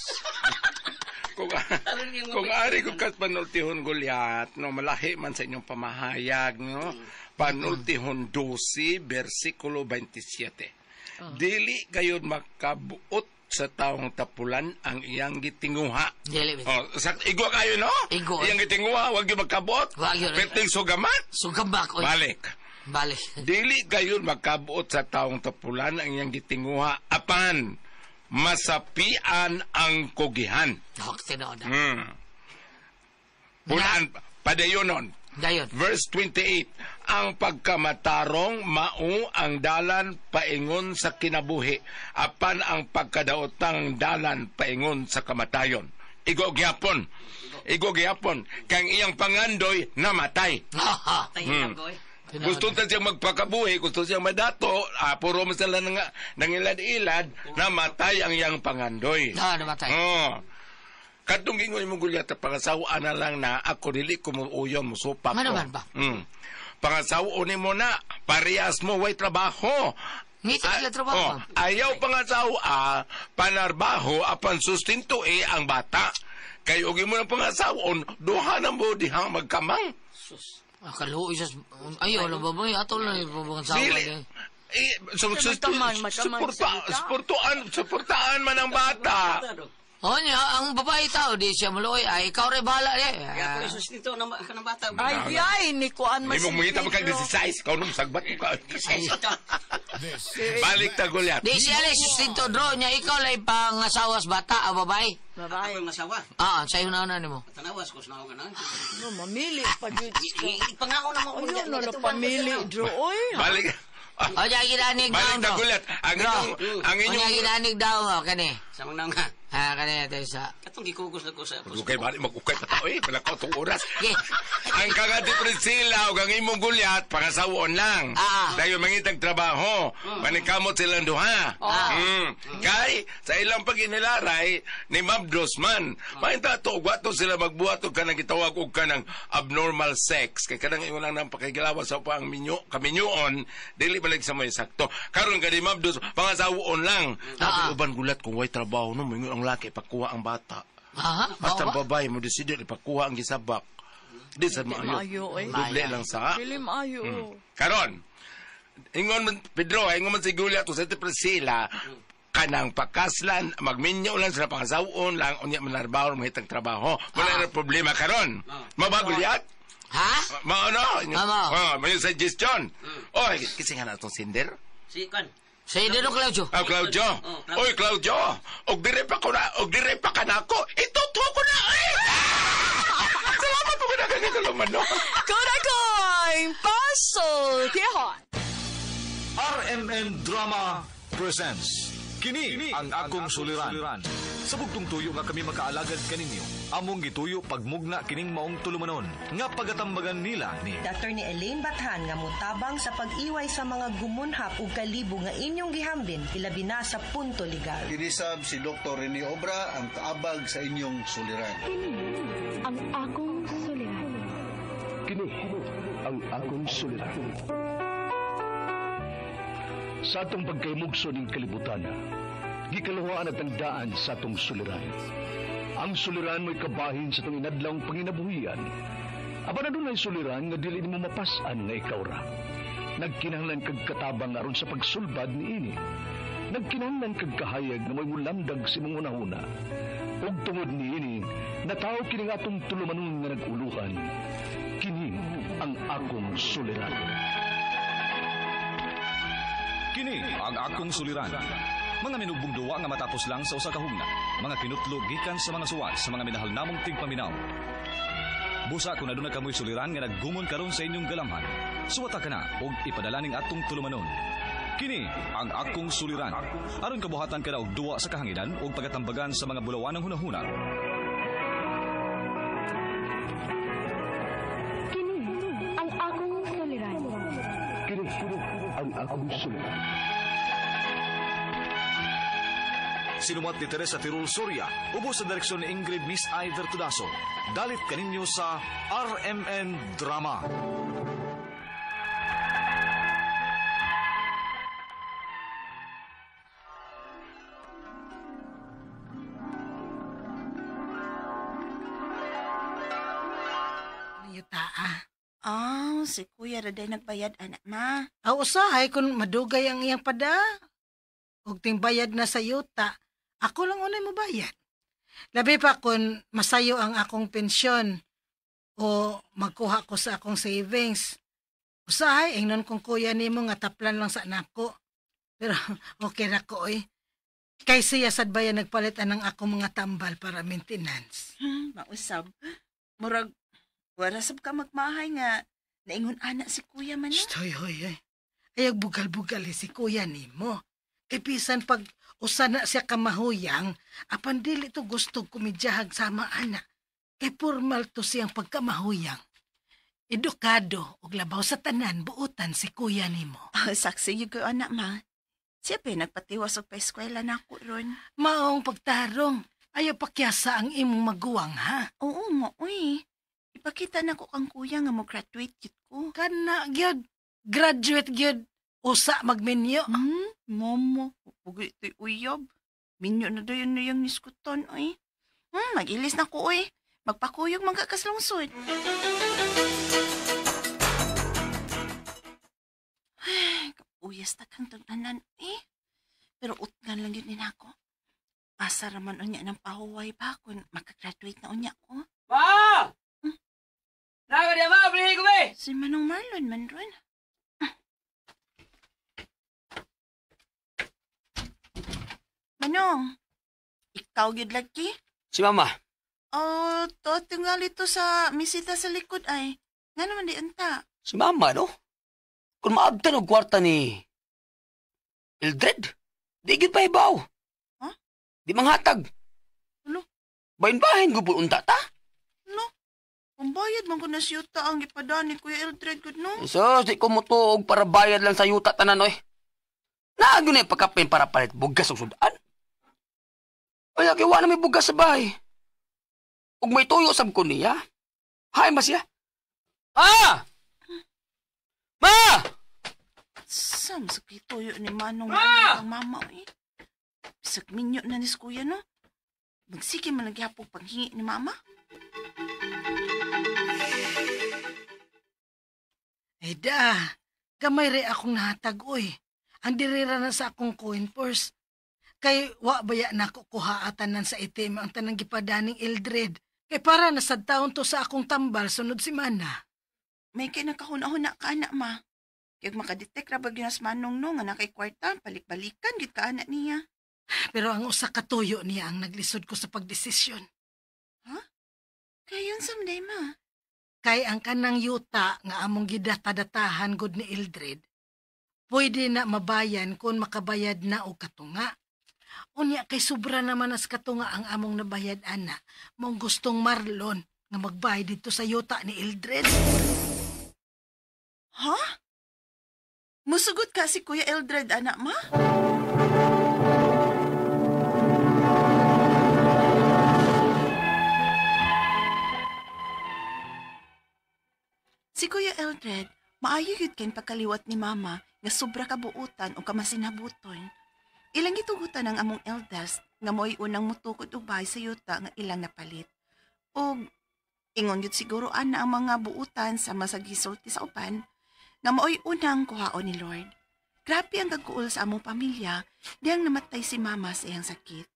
Kung ari ko kat panultihon Goliath, no, malahi man sa inyong pamahayag, no? Panultihon 12 versikulo 27. Dili kayo makabuot sa taong tapulan ang iyang gitinguha. Dili. Oh, igo kayo, no? Igo. Iyang gitinguha, wag gyud magkabuot. Wag yun. Perting sugamat. Sugambak, oy. Balik. Balik. Dili kayo makabuot sa taong tapulan ang iyang gitinguha apan masapian ang kugihan. Hok, tinuod. Pulaan, padayonon. Dayon. Verse 28, ang pagkamatarong mao ang dalan paingon sa kinabuhi, apan ang pagkadaotang dalan paingon sa kamatayon. Igo gyapon. Igo gyapon. Kang iyang pangandoy namatay. Gusto ta siyang magpakabuhi, gusto siyang madato, puro man sila nangilad-ilad, namatay ang iyang pangandoy. Namatay. Oh. Katong gingon mo Gulyat, pangasawaan na lang na ako dili ko muuyon, musupak ko. Ano man ba? Pangasawaan mo na, parehas mo, way trabaho. Ngiti sila trabaho. Oh, ayaw pangasawa, panarbaho, apan sustinto ang bata. Kay ugi mo ng pangasawon, duha na mo dihang magkamang. Sus. Kaluoy sa... Ayaw lang ba ba? Ato lang yung pangasawa. Suportaan man ang bata. O niya, ang babae tao, di siya maluoy. Ay, ikaw rin bahala. Kaya ako isustinto ng bata. Ay, ay, ni kuan man si Hindi mo mungita magkag 16. Ikaw nung sagbat mo ka. Balik ta, Gulyat. Di siya lang sustinto, draw niya. Ikaw lang pangasawas bata, ang babae. Babae. Ako yung asawa. Sa'yo na mo. Tanawas ko, sinaw ka na. No, mamili pa dyan. Ipangako na mo. Ayun, na pamili, Drew. Oy. Balik. O niya, ginanig daw. Balik ta, Gulyat. Ang inyong... O niya, ginanig daw. Kani. Sa mga nga. Kani, tayo sa... Katong gikugos na ko sa... Ukay, balik, mag-ukay pa tao eh. Wala ko itong oras. Ang kagati Priscilla o ang imong Gulyat, pangasawon lang. Dahil mangitag trabaho. Manikamot silang duha. Kay, sa ilang pag-inilaray, ni Mabdos man. Mahinta to, ugwato sila magbuhat o kanang gitawag o kanang abnormal sex. Kay kanang ingon lang ng pakigilawa sa pa ang minyo, kaminyuon, dili balik sa may sakto. Karon ka ni Mabdos, pangasawon lang. Tapi uban gulat kung way trabaho no, mingon ang laki ipakuha ang bata. Basta ang babae mo decider ipakuha ang gisabak. Di sa maayo. Doble lang sa. Dili maayo. Karon, ingon man Pedro, ingon man si Gulyat o sa Priscilla, kanang pakaslan, magminyo lang sila pangasawon lang, unya manarbaho, mahitang trabaho. Wala na problema karon. Mabagulyat? Ha? Maano? Mama. May suggestion. Oy, kasi nga na itong sinder. Si kan. Sa iyo Claudio. Ah, Claudio. Oy, Claudio. Og dire pa ko na, og dire pa ka na ako. Ituto ko na. Eh! Salamat po ka na ganito naman, no? Korakoy, Puzzle, Tihon. RMN Drama presents Kini ang akong suliran. Sa bugtong tuyo nga kami makaalagad kaninyo, among gituyo pagmugna kining maong tulumanon nga pagatambagan nila ni Attorney Elaine Bathan nga motabang sa pag-iway sa mga gumunhap ug kalibo nga inyong gihambin ilabi na sa punto legal. Kinisab si Dr. Rene Obra ang kaabag sa inyong suliran. Kini ang akong suliran. Kini ang akong suliran. Sa atong pagkaymugso ning kalibutan, gikaluhaan at ang daan sa atong suliran. Ang suliran mo'y kabahin sa atong inadlawng panginabuhian. Apan adunay suliran nga dili nimo mapas-an nga ikaw ra. Nagkinahanglan kag katabang aron sa pagsulbad niini. Nagkinahanglan kag kahayag nga mo'y mulamdag sa imong hunahuna. Ug tungod niini, nataw kini nga atong tulumanon nga nag-uluhan. Kini ang akong suliran. Kini ang akong suliran. Mga minugbong duwa nga matapos lang sa usa ka hugna. Mga kinutlo gikan sa mga suwat sa mga minahal namong tigpaminaw. Busa kung aduna kamoy suliran nga naggumon karon sa inyong galamhan. Suwata ka na og ipadala ning atong tulumanon. Kini ang akong suliran. Aron kabuhatan ka na og duwa sa kahanginan og pagatambagan sa mga bulawanang hunahuna. Kini ang akong suliran. Kini ang akong suliran. Sinumat ni Teresa Tirul Soria, ubos sa direksyon ni Ingrid Miss Iver Tudaso. Dalit kaninyo sa RMN Drama. Ah, si Kuya Raday nagbayad, anak ma. Aw, usahay kung madugay ang iyang pada. Og ting bayad na sa yuta, ako lang unay mo bayad. Labi pa kung masayo ang akong pensyon o magkuha ko sa akong savings. Usahay, ingnon kong kuya nimo nga taplan lang sa nako. Pero okay ra ko oy. Kay siya sad bayan nagpalit anang akong mga tambal para maintenance. Mausab. Murag wala sab ka magmahay nga naingon ana si kuya man. Shh, hoy, hoy, hoy. Ayag bugal-bugal eh, si kuya nimo. Kay bisan pag usa na siya kamahuyang, apan dili to gusto kumidyahag sama ana. Kay formal to siyang pagkamahuyang. Edukado ug labaw sa tanan buotan si kuya nimo. Oh, saksi yun ko, anak, ma. Siya pa nagpatiwas og pa-eskwela na ako ron. Maong pagtarong, ayaw pakyasa ang imong maguwang, ha? Oo mo, uy. Ipakita na ko kang kuya nga mo graduate gyud ko. Kana gyud, graduate gyud. Usa magminyo. Momo, pugi ito'y uyab. Minyo na dayon na yung niskuton, uy. Mag-ilis na ko, uy. Magpakuyog magkakaslungsod. Ay, kapuyas ta kang tagnanan, eh. Pero utgan lang yun nako. Asa raman unya ng pahuway ba kung makagraduate na unya ko. Ma! Naga diya ma, blihi ko ba? Si Manong Marlon man ron. Manong, ikaw gyud lagi? Si Mama. Oh, to tingali to sa misita sa likod ay. Nga naman di unta. Si Mama, no? Kung maabtan og kwarta ni Eldred, di gyud pa ibaw. Huh? Di manghatag. Ano? Bahin-bahin gupon unta ta. No. Pambayad man ko na siyuta ang gipadaan ni Kuya Eldred gud no. So, di ko motuog para bayad lang sa yuta tanan oy. Naagyo na ipakapin para palit bugas og sudan. Ay, akiwa na may bugas sa bahay. Ug may tuyo sab ko niya. Hay ba siya? Ah! Ma! Sam, sa kituyo ni Manong ma! Ang mama, eh. Bisag minyo na ni kuya, no? Magsige man lagi hapong paghingi ni mama. Eh da, gamay re akong nahatag, oy. Ang dirira na sa akong coin purse. Kay wa baya nako kuha tanan sa itim ang tanang gipadaning Eldred. Kay para nasad taon to sa akong tambal sunod semana. May kay nakahuna-huna ka, anak, ma. Kaya makadetect ra ba gyud sa Manong no nga nakay kwarta, balik-balikan gyud ka anak niya. Pero ang usa ka tuyo niya ang naglisod ko sa pagdesisyon. Ha? Kayon sa man, ma. Kay ang kanang yuta nga among gidatadatahan gud ni Eldred, pwede na mabayan kung makabayad na og katunga. Unya kay sobra naman as katunga ang among nabayad ana, mong gustong Marlon nga magbayad dito sa yuta ni Eldred. Ha? Musugot ka si Kuya Eldred, anak ma? Si Kuya Eldred, maayo yun kayong pagkaliwat ni Mama nga sobra kabuutan o kamasinabuton. Ilang gitugutan ang among eldest nga mo'y unang mutukod og bahay sa yuta nga ilang napalit. Og ingon yun siguro ana ang mga buutan sa masagisulti sa uban nga mao'y unang kuhaon ni Lord. Grabe ang kagkuol sa among pamilya diyang namatay si Mama sa iyang sakit.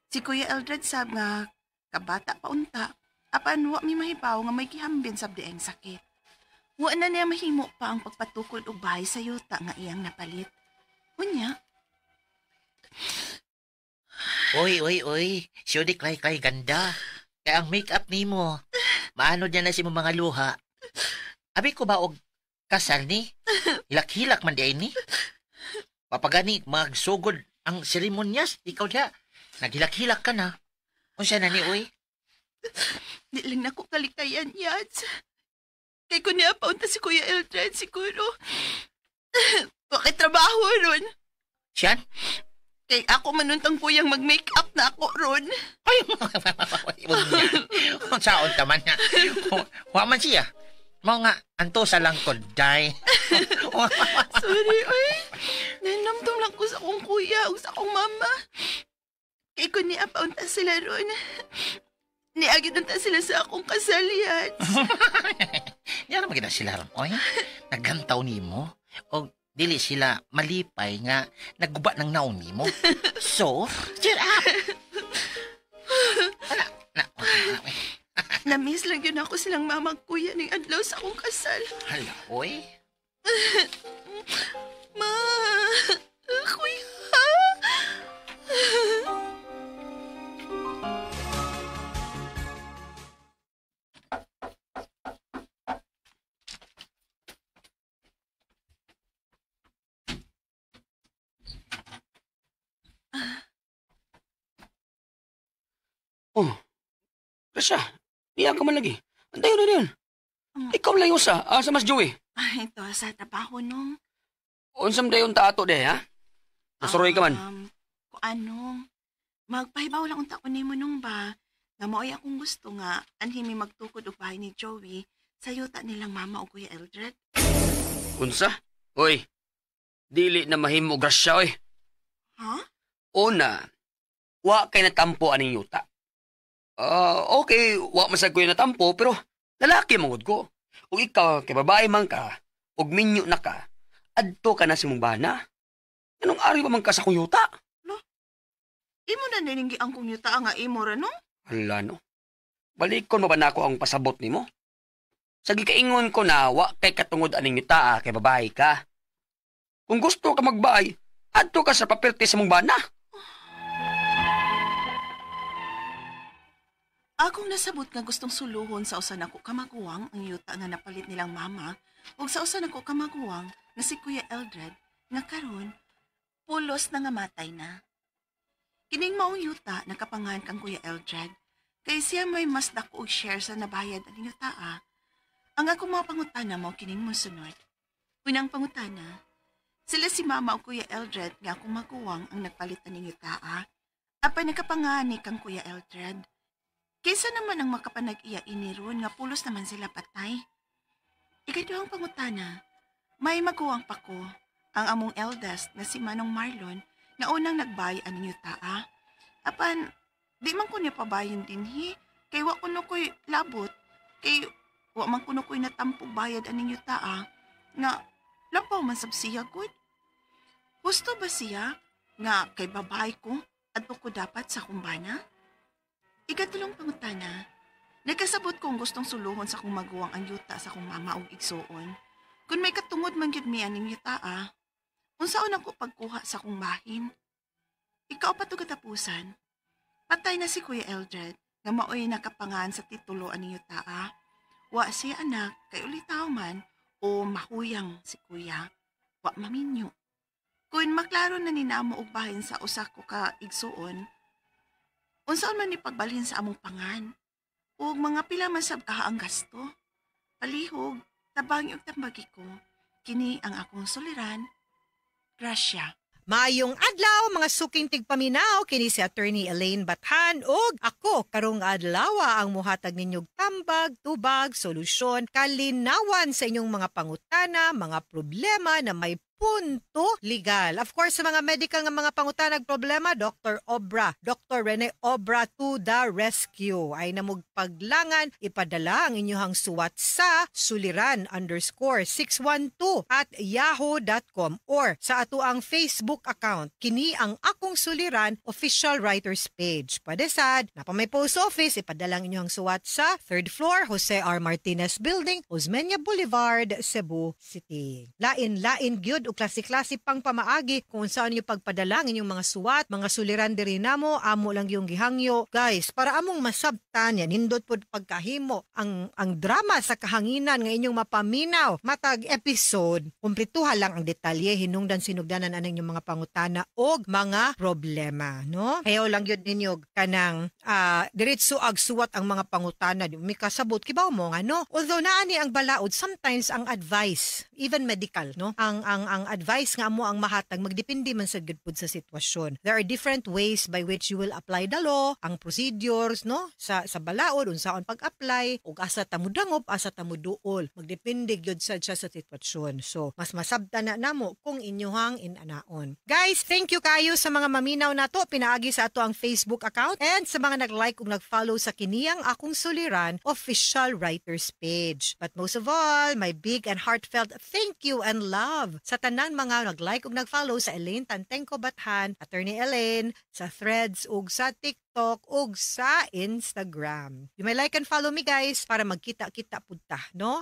Si Kuya Eldred sab nga kabata pa unta, apan wa mi mahibaw nga may gihambin sab dieng sakit. Wa na niya mahimo pa ang pagpatukod og bahay sa yuta nga iyang napalit. Unya. Oy, oy, oy. Siyodi klay klay ganda. Kaya ang make-up nimo, maano niya na si mga luha. Abi ko ba og kasal ni? Hilak-hilak man di ay ni. Papagani magsugod ang seremonyas, ikaw diha. Naghilak-hilak ka na. Unsa na ni oy? Di lang nako kalikayan, Yads. Kay ko niya paunta si Kuya Eldred siguro. Bakit trabaho ron? Siyan? Kay ako manuntang kuyang mag-make-up na ako ron. Ay, unsaon ta man nga. Wa man siya. Mao nga, anto sa lang ko, day. Sorry, oy. Nanamdam lang ko sa akong kuya o sa akong mama. Kay ko niya paunta sila ron. Niagid unta sila sa akong kasal, Yads. Yan naman kita sila ron, oy. Naggantaw nimo. O dili sila malipay nga nagguba ng naon nimo. So, cheer up! Ana, na, Na-miss lang yun ako silang mama kuya ng adlaw sa akong kasal. Hala, oy. Ma, kuya. Grasya, niya ka man lagi. Andayon na yun. Ikaw lang usa, asa mas Joey. Ay, ito sa trabaho nung. Unsam dayon ta ato de, ha? Nasuroy ka man. Kung anong, magpahibaw lang unta ko nimo nung ba, nga mao'y akong gusto nga anhi mi magtukod og bahay ni Joey sa yuta nilang mama o Kuya Eldred. Unsa? Oy, dili na mahimo Grasya, oy. Ha? Una, wa kay natampo aning yuta. Okay, wa man sad ko natampo, pero lalaki mangud ko. Ug ikaw, kay babae man ka, ug minyo na ka, adto ka na sa imong bana. Anong ari pa man ka sa akong yuta? No? Imo na niningi ang kong yuta nga imo ra, no? Hala, no? Balikon mo ba na ako ang pasabot nimo? Sa gikaingon ko na, wa kay katungod aning yuta, kay babae ka. Kung gusto ka magbahay, adto ka sa paperte sa mong bana. Akong nasabot nga gustong suluhon sa usa nako kamaguwang ang yuta nga napalit nilang mama ug sa usa nako kamaguwang nga si Kuya Eldred nga karon pulos na nga matay na. Kining maong yuta nakapangan kang Kuya Eldred kay siya may mas dako og share sa nabayad aning yuta. Ang akong mga pangutana mao kining mosunod. Unang pangutana, sila si mama o Kuya Eldred nga akong maguwang ang nagpalit aning yuta. Apan nakapangani kang Kuya Eldred. Kaysa naman ang makapanag-iya ini ron nga pulos naman sila patay. Ikaduhang pangutana, may maguwang pa ko, ang among eldest na si Manong Marlon nga unang nagbay aning yuta. Apan, di man ko niya pabayon dinhi, kay wa kuno ko'y labot, kay wa man kuno ko'y natampog bayad aning yuta nga lampaw man sab siya gud. Gusto ba siya nga kay babay ko adto ko dapat sa kumbana? Ikatulong pangutana, nagkasabot kong gustong suluhon sa kong maguwang ang yuta sa kong mama og igsuon. Kung may katungod man gyud mi aning yuta, unsaon ako pagkuha sa kong bahin? Ikaw pa to katapusan. Patay na si Kuya Eldred nga maoy nakapangan sa titulo aning yuta. Wa siya anak kay ulitaw man o mahuyang si Kuya. Wa maminyo. Kung maklaro na ninamo og bahin sa usa ko ka igsuon, unsaon man ni pagbalhin sa among pangan? Ug mga pila man sab kaha ang gasto? Palihog, tabangi og tambagi ko. Kini ang akong suliran. Gracia. Maayong adlaw mga suking tigpaminaw, kini si Attorney Elaine Bathan ug ako karong adlaw ang muhatag ninyog tambag, tubag, solusyon, kalinawan sa inyong mga pangutana, mga problema na may punto legal. Of course, sa mga medical nga mga pangutanag problema, Dr. Obra, Dr. Rene Obra to the rescue. Ay namugpaglangan, ipadala ang inyong suwat sa suliran_612@yahoo.com or sa ato ang Facebook account. Kini ang Akong Suliran official writers page. Pwede sad, napa may post office, ipadala ang inyong suwat sa 3rd floor, Jose R. Martinez Building, Osmeña Boulevard, Cebu City. Lain-lain gyud o klase-klase pang pamaagi kung saan niyo pagpadala ang inyong mga suwat, mga suliran diri namo, amo lang yung gihangyo. Guys, para among masabtan yan, nindot pod pagkahimo ang drama sa kahanginan nga inyong mapaminaw. Matag episode, kumpletuha lang ang detalye, hinungdan sinugdanan ang inyong mga pangutana og mga problema, no? Ayaw lang yun ninyo kanang diretso ag suwat ang mga pangutana, di mi kasabot kibaw mo nga, no? Although naani ang balaod, sometimes ang advice, even medical, no? Ang advice nga mo ang mahatag magdepende man sa good pud sa sitwasyon. There are different ways by which you will apply the law, ang procedures, no? Sa balaod unsaon pag-apply ug asa ta mo dangop, asa ta mo duol. Magdepende gyud sad siya sa sitwasyon. So, mas masabtan na namo kung inyohang inanaon. Guys, thank you kayo sa mga maminaw nato pinaagi sa ato ang Facebook account and sa mga nag-like ug nag-follow sa kiniyang Akong Suliran official writers page. But most of all, my big and heartfelt thank you and love sa tanan mga nag-like ug nag-follow sa Elaine Tantengco Bathan, Attorney Elaine, sa Threads ug sa TikTok ug sa Instagram. You may like and follow me guys para magkita-kita pud ta, no?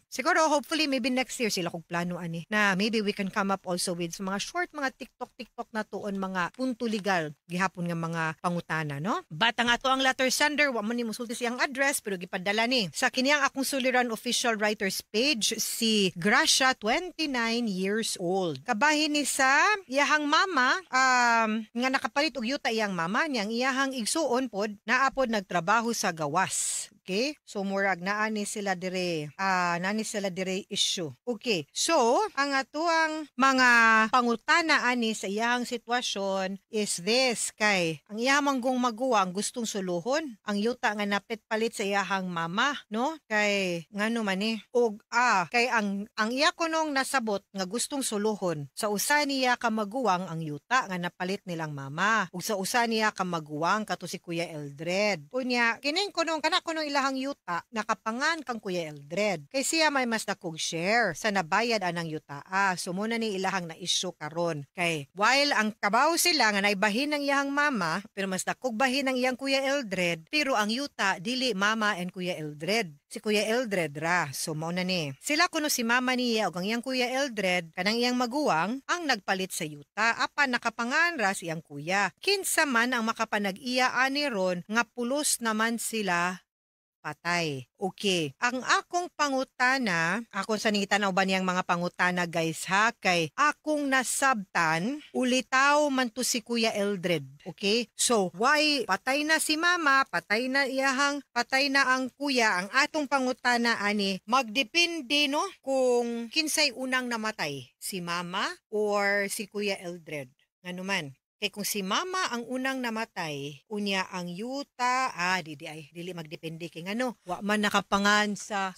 Siguro hopefully maybe next year sila kog plano ani na maybe we can come up also with sa mga short mga TikTok na tuon mga punto legal gihapon nga mga pangutana, no? But ang ato ang letter sender, wa man ni musulti siyang address pero gipadala ni sa kiniyang Akong Suliran official writers page si Gracia, 29 years old. Kabahin ni sa iyahang mama nga nakapalit og yuta iyang mama niyang iyahang iyahang igsuon pod naa pod nagtrabaho sa gawas. Okay? So murag naa ni sila dire, naa ni sila dire issue. Okay. So, ang atuang mga pangutana ani sa iyahang sitwasyon is this, kay ang iyahang manggong maguwang gustong suluhon ang yuta nga napit palit sa iyahang mama, no? Kay ngano man ni og kay ang iya kunong nasabot nga gustong suluhon sa usa niya ka maguwang ang yuta nga napalit nilang mama ug sa usa niya ka maguwang kato si Kuya Eldred. Unya kining kunong kana kunong ilahang yuta nakapangan kang Kuya Eldred kay siya may mas dakog share sa nabayad anang yuta. So muna ni ilahang na issue karon, kay while ang kabaw sila nga naibahin ng iyahang mama pero mas dakog bahin ang iyang Kuya Eldred, pero ang yuta dili mama and Kuya Eldred, si Kuya Eldred ra. So mao na ni sila kuno si mama niya ug ang iyang Kuya Eldred kanang iyang maguwang ang nagpalit sa yuta apan nakapangan ra si iyang kuya. Kinsa man ang makapanag-iya ani ron nga pulos naman sila patay. Okay. Ang akong pangutana, akong sanita na ba niyang mga pangutana guys ha, kay akong nasabtan, ulitaw man to si Kuya Eldred. Okay? So, why patay na si mama, patay na iyahang, patay na ang kuya, ang atong pangutana ani, magdepende no kung kinsay unang namatay, si mama or si Kuya Eldred. Ngano man? Kay kung si mama ang unang namatay, unya ang yuta, di di ay dili magdepende kay ngano, wa man nakapangan sa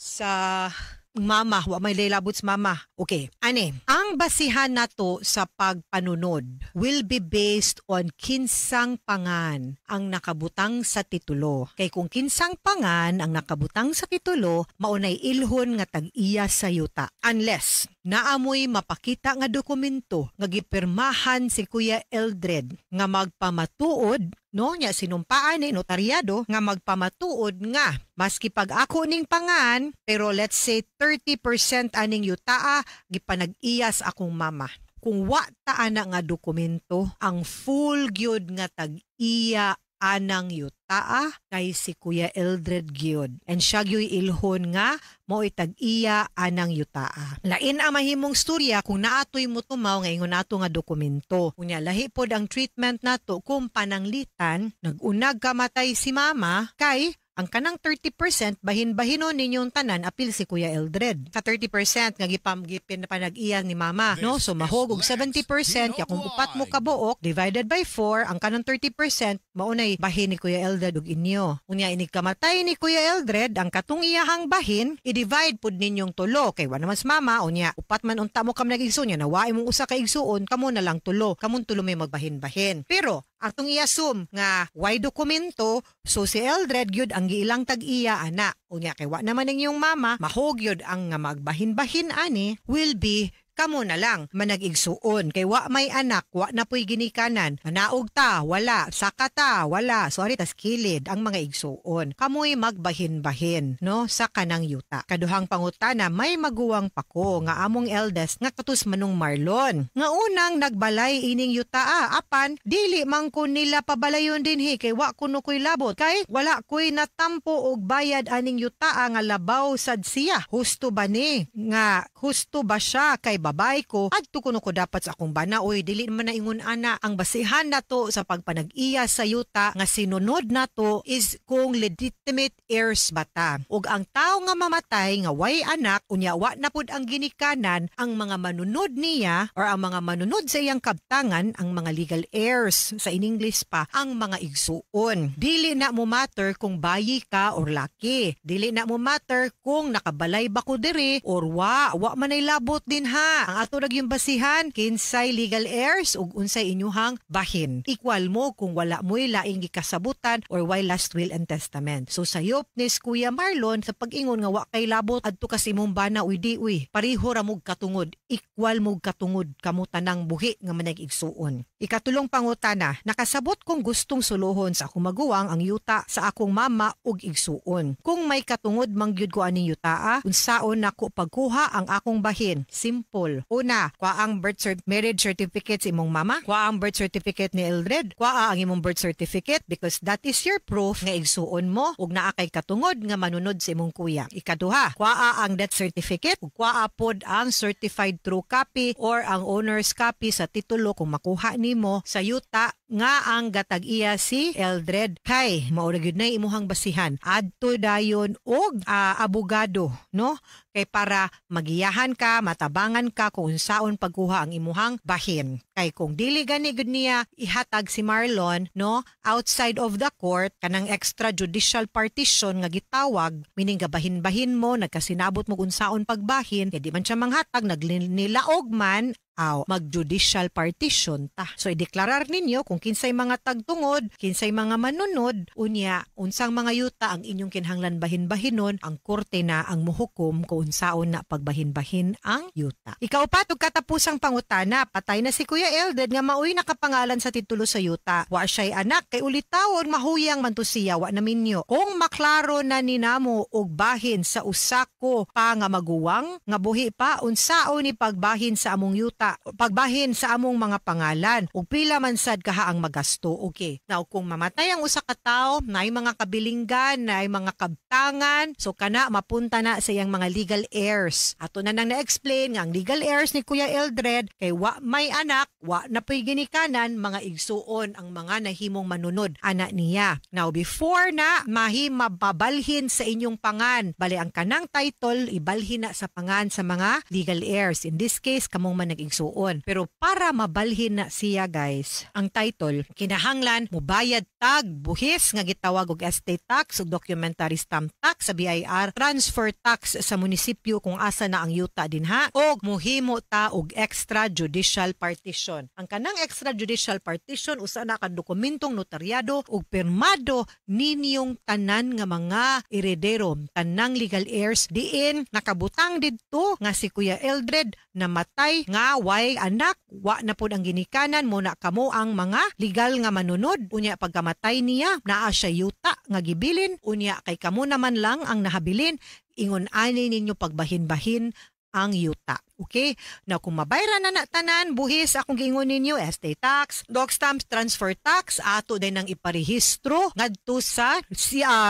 mama, wa may laylabot sa mama. Okay, ane, ang basihan nato sa pagpanunod will be based on kinsang pangan ang nakabutang sa titulo. Kay kung kinsang pangan ang nakabutang sa titulo, maunay ilhon nga tag-iya sa yuta. Unless naamoy mapakita nga dokumento nga gipirmahan si Kuya Eldred nga magpamatuod, no, nya sinumpaan ni notaryado nga magpamatuod nga maski pag ako ning pangan, pero let's say 30% aning yutaa gipanag-iyas akong mama. Kung wa ta ana nga dokumento, ang full gyud nga tag-iya anang yutaa kay si Kuya Eldred gyud. And siya gyud ilhon nga mo'y tag-iya anang yutaa. Lain ang mahimong storya kung naatoy mo tumaw nga ingon nato nga dokumento. Unya lahi pod ang treatment nato kung pananglitan nag-unag kamatay si mama kay ang kanang 30% bahin-bahinon ninyong tanan apil si Kuya Eldred. Sa 30% nga gipin panag-iya ni mama, no? So mahog og 70% kaya kung upat mo kabuok divided by 4 ang kanang 30% maunay bahin ni Kuya Eldred ug inyo. Unya inig kamatay ni Kuya Eldred ang katong iyahang bahin i-divide pud ninyong tulo kay wa naman sa mama, unya upat man unta mo kam nag-igsoon nya nawaay mong usa ka igsuon kamo na lang tulo, kamon tulo may magbahin-bahin. Pero atong i-assume nga way dokumento, so si Eldred gyud ang giilang tag-iya ana. Unya kay wa naman ang iyong mama, mahog gyud ang nga magbahin-bahin ani will be kamo na lang manag-igsuon kay wa may anak, wa na puy ginikanan, manaog ta wala, saka ta wala, sorry tas kilid ang mga igsuon, kamoy magbahin-bahin no sa kanang yuta. Kaduhang pangutana, may maguwang pako nga among eldest nga katus manong Marlon nga unang nagbalay ining yuta, apan dili man ko nila pabalayon dinhi kay wa kuno koy labot kay wala koy natampo og bayad aning yuta nga labaw sad siya. Husto ba ni nga husto ba siya kay babay ko adto kuno ko dapat sa akong bana? Oy dili man na ingon ana. Ang basihan nato sa pagpanag-iya sa yuta nga sinunod nato is kung legitimate heirs bata. Ug ang tawo nga mamatay nga way anak unya wa na pud ang ginikanan, ang mga manunod niya or ang mga manunod sa iyang kabtangan, ang mga legal heirs sa in English pa, ang mga igsuon. Dili na mo matter kung bayi ka or laki. Dili na mo matter kung nakabalay ba ko diri or wa man ay labot din ha. Ang ato ra gyud basihan kinsay legal heirs ug unsay inyuhang bahin. Equal mo kung wala mo'y laing gikasabutan or way last will and testament. So sayop ni Kuya Marlon sa pag-ingon nga wa kay labot adto kasi imong bana, uy di uy pareho ra mog katungod, equal mog katungod kamo tanang buhi nga manag-igsuon. Ikatulong pangutana, nakasabot kong gustong suluhon sa akong maguwang ang yuta sa akong mama ug igsuon. Kung may katungod man gyud ko aning yutaa, unsaon nako pagkuha ang akong bahin? Simple. Example, una, kuha ang birth marriage certificate sa imong mama, kuha ang birth certificate ni Eldred, kuha ang imong birth certificate because that is your proof nga igsuon mo ug naa kay katungod nga manunod sa imong kuya. Ikaduha, kuha ang death certificate ug kuha pod ang certified true copy or ang owner's copy sa titulo kung makuha nimo sa yuta nga ang gatag-iya si Eldred kay mao ra gyud nay imuhang basihan. Adto dayon og abogado, no? Kay para magiyahan ka, matabangan ka kung unsaon pagkuha ang imuhang bahin. Kay kung dili gani gud niya ihatag si Marlon, no, outside of the court kanang extrajudicial partition nga gitawag, meaning gabahin-bahin mo, nagkasinabot mo kung unsaon pagbahin, kay di man siya manghatag, nagnilaog man, aw mag-judicial partition ta. So ideklarar ninyo kung kinsay mga tagtungod, kinsay mga manunod, unya unsang mga yuta ang inyong kinahanglan bahin-bahinon, ang korte na ang muhukom kung unsaon na pagbahin-bahin ang yuta. Ikaupat ug katapusang pangutana, patay na si Kuya Eldred nga maoy nakapangalan sa titulo sa yuta. Wa siya'y anak kay ulitawon mahuyang man to siya, wa na minyo. Kung maklaro na ninamo og bahin sa usa ko pa nga maguwang nga buhi pa, unsaon ni pagbahin sa among yuta, pagbahin sa among mga pangalan ug pila man sad kaha ang magasto. Okay. Now kung mamatay ang usa ka tawo, naay mga kabilinggan, naay mga kabtangan, so kana mapunta na sa iyang mga legal heirs. Ato na nang na-explain nga ang legal heirs ni Kuya Eldred kay wa may anak, wa na po'y ginikanan, mga igsuon ang mga nahimong manunod ana niya. Now before na mahimababalhin sa inyong pangan, bali ang kanang title ibalhin na sa pangan sa mga legal heirs. In this case, kamong man nag-igsuon. Pero para mabalhin na siya guys, ang title, kinahanglan mubayad tag buhis nga gitawag og estate tax ug documentary stamp tax sa BIR, transfer tax sa munisipyo kung asa na ang yuta dinha, og muhimo ta og extrajudicial partition. Ang kanang extrajudicial partition usa na ka dokumentong notaryado ug pirmado ninyong tanan nga mga eredero, tanang legal heirs diin nakabutang didto nga si Kuya Eldred namatay nga way anak, wa na pod ang ginikanan, mo na kamo ang mga legal nga manunod. Unya pagkamatay niya, naa siya yuta nga gibilin, unya kay kamo naman lang ang nahabilin, ingon ani ninyo pagbahin-bahin ang yuta. Okay? Now, kung mabayran na na tanan, buhis akong giingon ninyo, estate tax, dog stamps, transfer tax, ato din ang iparehistro ngadto sa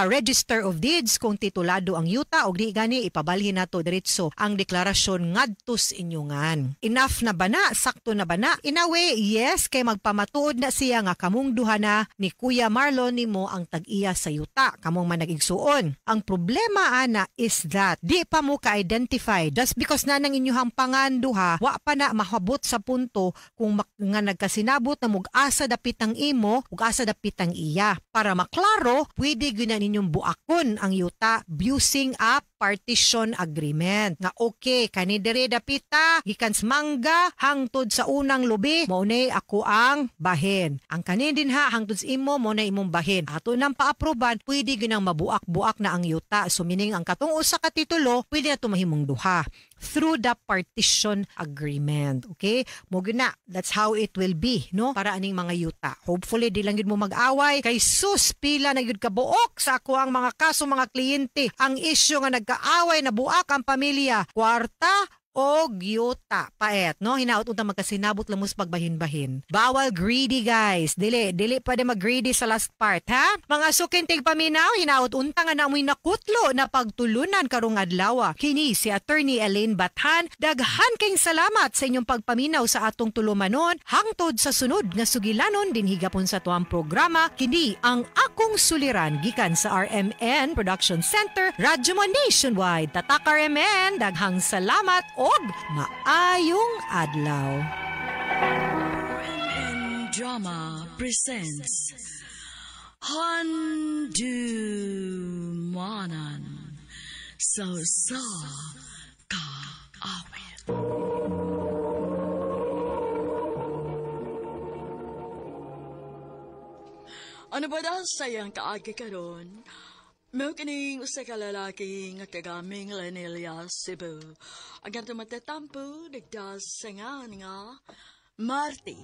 Register of Deeds kung titulado ang yuta o di gani ipabalhin nato diretso ang deklarasyon ngadto sa inyungan. Enough na ba na? Sakto na ba na? In a way, yes, kay magpamatuod na siya nga kamong duha na ni Kuya Marlon nimo ang tag-iya sa yuta, kamong man nag-igsuon. Ang problema ana is that di pa mo ka-identify just because na nang inyuhang panganduha, wa pa na mahabot sa punto kung nga nagkasinabot na mug-asa dapit ang imo ug asa dapit ang iya. Para maklaro, pwede gyud na ninyong buakon ang yuta using a partition agreement. Nga okay, kani dere dapita, gikan sa mangga hangtod sa unang lubi, mao nay ako ang bahin. Ang kani dinha hangtod sa imo, mao nay imong bahin. Ato nang paaproban, pwede gyud nang mabuak-buak na ang yuta. So meaning ang katong usa ka titulo, pwede na tumahimong duha through the partition agreement. Okay? Mo gyud na, that's how it will be, no? Para aning mga yuta. Hopefully di lang gyud mo mag-away kay sus pila na gyud kabuok sa ako ang mga kaso mga kliyente. Ang isyu nga nagkaaway na buak ang pamilya, kwarta og yuta. Paet, no? Hinaot unta magkasinabot lamos pagbahin-bahin. Bawal greedy, guys. Dili pwede mag-greedy sa last part, ha? Mga suking tigpaminaw, hinaot unta nga namoy nakutlo na pagtulunan karong adlaw. Kini si Attorney Elaine Bathan. Daghan kayong salamat sa inyong pagpaminaw sa atong tulumanon. Hangtod sa sunod nga sugilanon dinhi gapon sa tuang programa. Kini ang Akong Suliran gikan sa RMN Production Center, Radyo Mo Nationwide. Tatak RMN, daghang salamat og maayong adlaw. RMN Drama presents Handumanan sa Usa Ka Awit. Ano ba daw sayang kaagi karon? Mao kining usa ka lalaki nga kagaming Lanelia, Cebu. Ang kanto matatampo, nagdasangan nga Marty.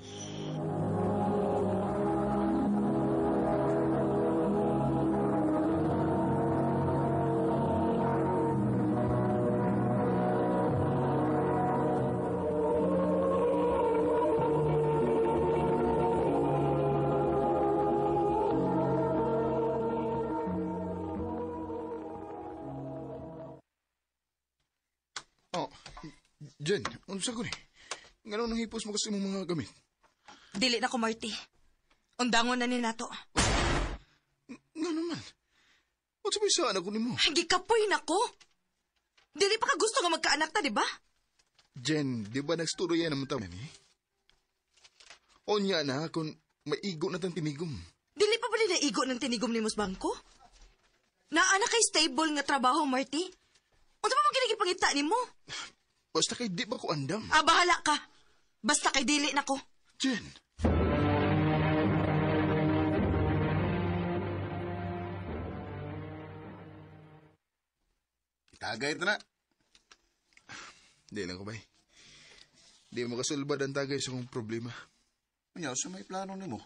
Oh, Jen, unsa ko ni? Ngano nang hipos mo kasi imong mga gamit? Dili na ko, Marty. Undangon na ni nato. Ngano man? Unsa may saan ako nimo? Gikapoy na ko. Dili pa ka gusto nga magkaanak ta, di ba? Jen, di ba nagsturya naman taon ni? Onya na kung maigo na tang tinigom. Dili pa ba naigo ng tinigom ni Mus Bangko? Naa na kay stable nga trabaho, Marty. Unsa pa man kinigipangita nimo? Basta kay di ba ko andam? Ah, bahala ka. Basta kay dili na ko. Jen. Tagay ito na. Di lang ko, bay. Di mo kasulbad ang tagay sa kong problema. Anya, sa may plano nimo?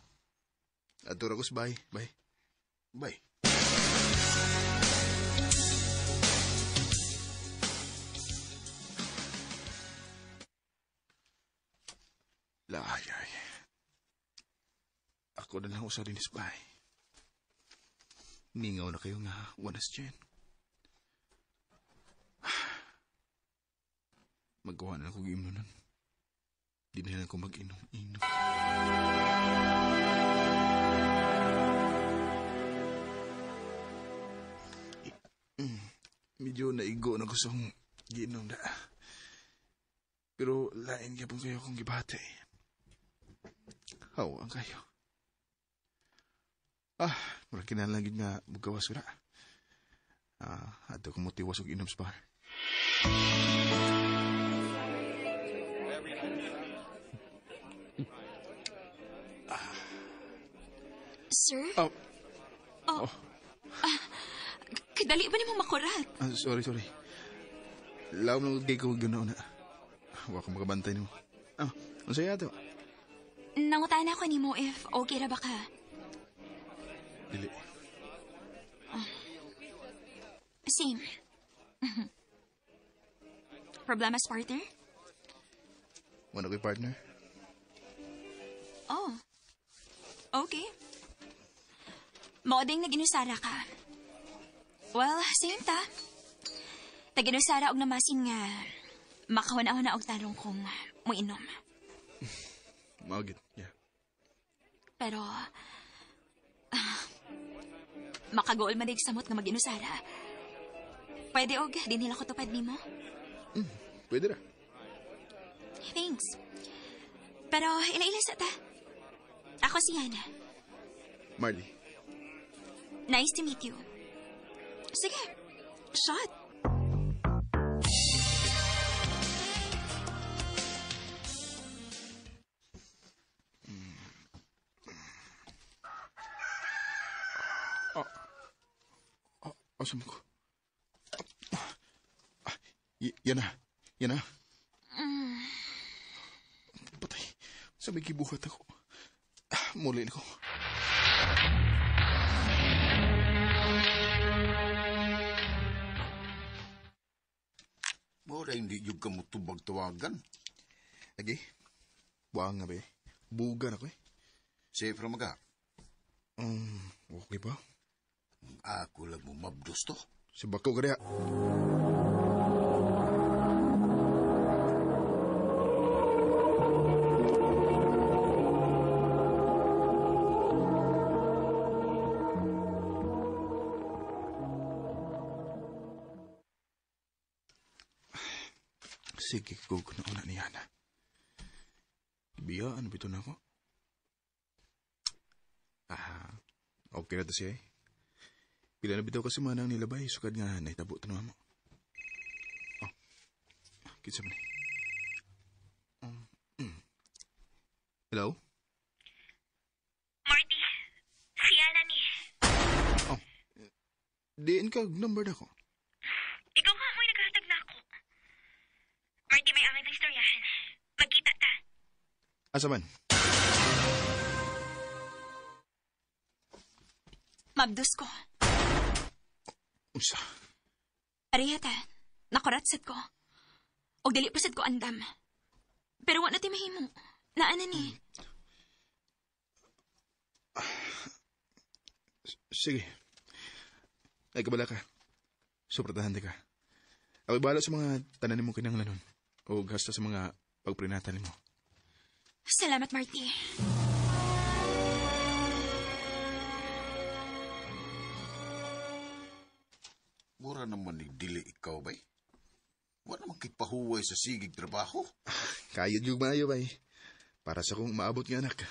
Atura ko sa bay. Bay. Bay. Layay. Ako na lang usa dinis, bay. Ningaw na kayo nga, wanas Jen. Magawa na akong imno nun. Di na lang ako mag-inom-inom. Medyo naigo na ko sa akong giinom na. Pero lain ka pong kayo akong gibate. Hawa ang kayo. Ah, mura kinahanglan gid nga mugawas ko na. Ah, adto ko motiwas og inom sa bar. Sir? Oh. Oh. Ah, kadali ba nimo makurat? Ah, sorry, sorry. Lawom lang kay ko ganaw na. Wa ko makabantay nimo. Ah, unsa yato? Nangutana ko nimo if okay ra ba ka. Dili. Same. Problemas, partner? Wala ko'y partner. Oh. Okay. Maoding nag-inusara ka. Well, same ta. Tag-inusara og namasin nga makawan-aw na og tarong kung muinom. Maugit, yeah. Pero, makagool man samot nga mag-inusara. Pwede og din nila ko tupad nimo? Pwede ra. Thanks. Pero ila-ila sa ta. Ako si Hannah. Marley. Nice to meet you. Sige, shot. Asa mo ko? Yan na. Yan na. Patay. Sa may gibuhat ako. Muli na ko. Mura hindi yung kamutubag tawagan. Agi, buang nga ba eh. Buga na ko eh. Safe ra maga. Okay ba? Ako lang mo mabdos to. Si Bako ka diha. Sige, ko na una niya na. Biyaan, bito na ako. Ah, okay na to siya eh. Pila na bitaw kasi manang nilabay, sukad nga naitabo to na mo. Oh, kinsa man eh. Hello? Marty, si Ana ni. Oh, diin ka number na ko. Ikaw nga mo'y naghahatag na ako. Marty, may angay ng istoryahan. Magkita ta. Asa man? Mabdos ko. Unsa? Pareha ta. Nakurat sad ko. Og dili pa sad ko andam. Pero wa na ti mahimo. Naana ni. Sige. Ay, kabala ka. Suportahan ka. Ako'y bahala sa mga tanan nimo kinahanglanon o hasta sa mga pagprenata nimo. Salamat, Marty. Mura naman ni dili ikaw, bay. Wa naman kay pahuway sa sigig trabaho. Kayod yung maayo, bay. Para sa kong maabot nga anak.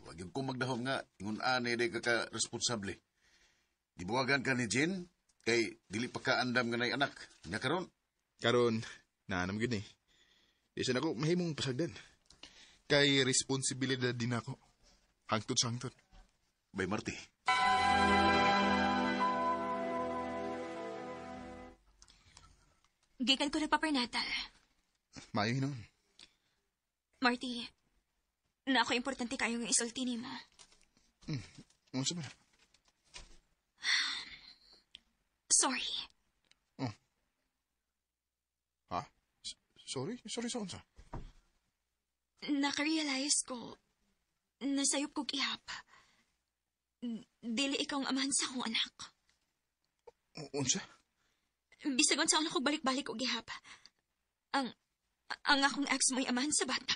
Wag yung ko magdahom nga, ingon ani day ka ka-responsable. Gibuwagan ka ni Jen, kay dili pa ka andam nga nay anak. Nya karon? Karon, naanam gyud ni. Di sa nako mahimong pasagdan. Kay responsibilidad din ako. Hangtod sa hangtod. Bay Marty. Gikan ko nagpapernatal. Maayo hinon. Marty, na ako importante kayong isulti nimo. Unsa ba? Sorry. Ha? Sorry? Sorry sa unsa? Naka-realize ko, nasayop kog ihap. Dili ikaw ang amahan sa akong anak. Unsa? Bisag unsa ako balik-balik og ihap. Ang akong ex mo'y amahan sa bata.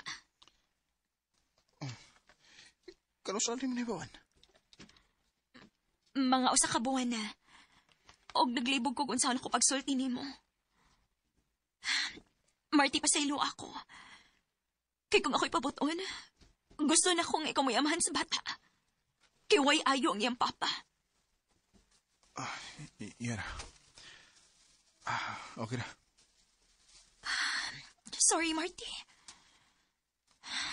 Kano sa alim ni Bawan? Mga usa ka buwan na. Og naglibog kog unsaon ako pagsulti nimo. Marty, pasaylo ako. Kay kung ako'y pabuton, gusto na kong ikaw mo'y amahan sa bata. Kay way ayo ang iyang papa. Yan na. Okay na. Sorry, Marty.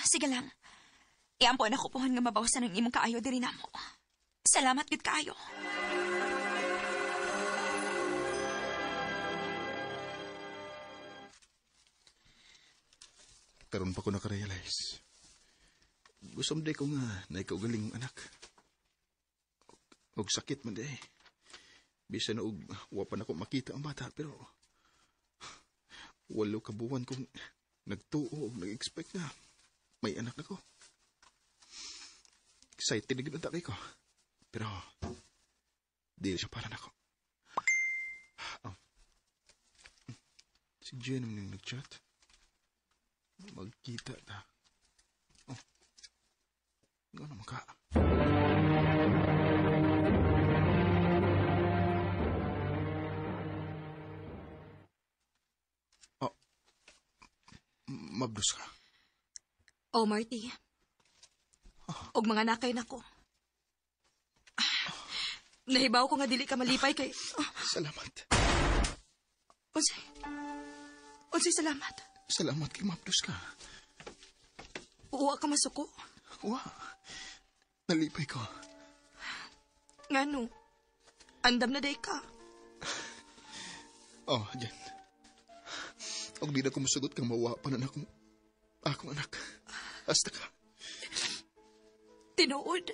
Sige lang. Iampuan ako pohon nga mabawasan ang imong kaayo diri namo. Salamat gud kaayo. Karon pa ko nakarealize. Gusto mo ko nga na ikaw galing anak. Og sakit man day. Bisan og wa pa nako makita ang bata pero 8 ka buwan kong nagtuo og nag-expect na may anak na ko. Excited na gid ang ko. Pero di siya para nako. Oh. Si Jen ang nag-chat. Magkita ta. Oh. Nga naman ka. Oh. Mabdos ka. Oh, Marty. Og mga nakay nako. Nahibaw ko nga dili ka malipay kay... Salamat. Unsay? Unsay salamat? Salamat kay mabdos ka. Uwa ka masuko? Uwa. Nalipay ko. Ngano? Andam na day ka. Oh, Jen. Og di na ko musugot kang mawa pa na akong anak. Hasta ka. Tinuod.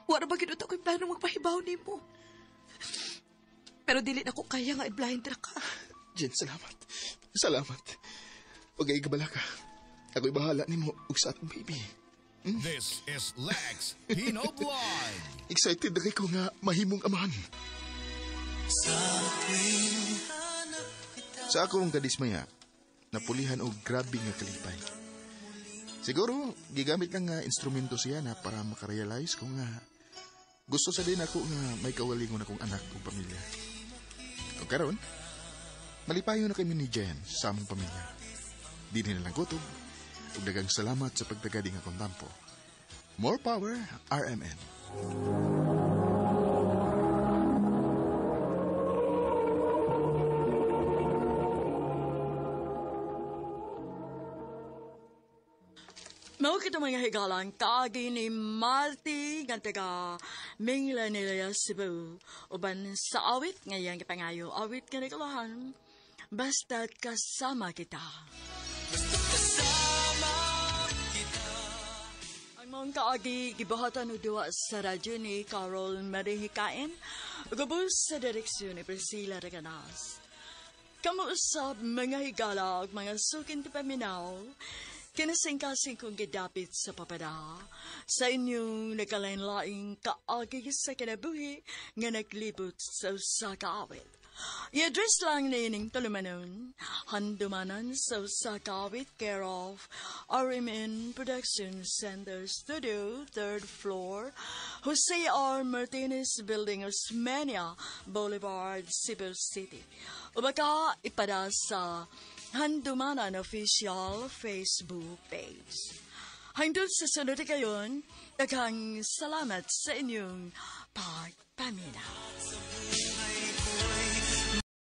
Wala ba ginut ako'y plano magpahibaw nimo? Pero dili na ko kaya nga i-blind ra ka. Jen, salamat. Salamat. Pag ay gabala ka, ako'y bahala nimo ug sa atong baby. This is Lex Pino Blog. Excited na ko nga mahimong amahan. Sa akong kadismaya, napulihan og grabe nga kalipay. Siguro, gigamit lang nga instrumento siya na para makarealize ko nga gusto sa din ako nga may kawalingon akong anak o pamilya. O karon, malipayo na kami ni Jen sa among pamilya. Di nila lang gutob, ug daghang salamat sa pagtagading akong tampo. More power, RMN. Mao kita mga higalang kaagi ni Marty nga taga Mingla nila Cebu. Uban sa awit ngayang gipangayo awit nga nagulahan. Basta't kasama kita. Basta't kasama kita. Ang mong kaagi gibuhatan og duwa sa radyo ni Carol Marihikain. Gubos sa direksyon ni Priscilla Reganas. Kamuusap mga higala ug mga sukin ti paminaw. Kinasingkasing kong gidapit sa papada sa inyong nagkalain-laing kaagi sa kinabuhi nga naglibot sa usa ka awit. I-address lang niining tulumanon, Handumanan sa usa ka awit, care of RMN Production Center Studio, 3rd floor, Jose R. Martinez Building, Osmeña Boulevard, Cebu City. O baka ipada sa Handumanan Official Facebook page. Hangtod sa sunod kayon, daghang salamat sa inyong pagpaminaw.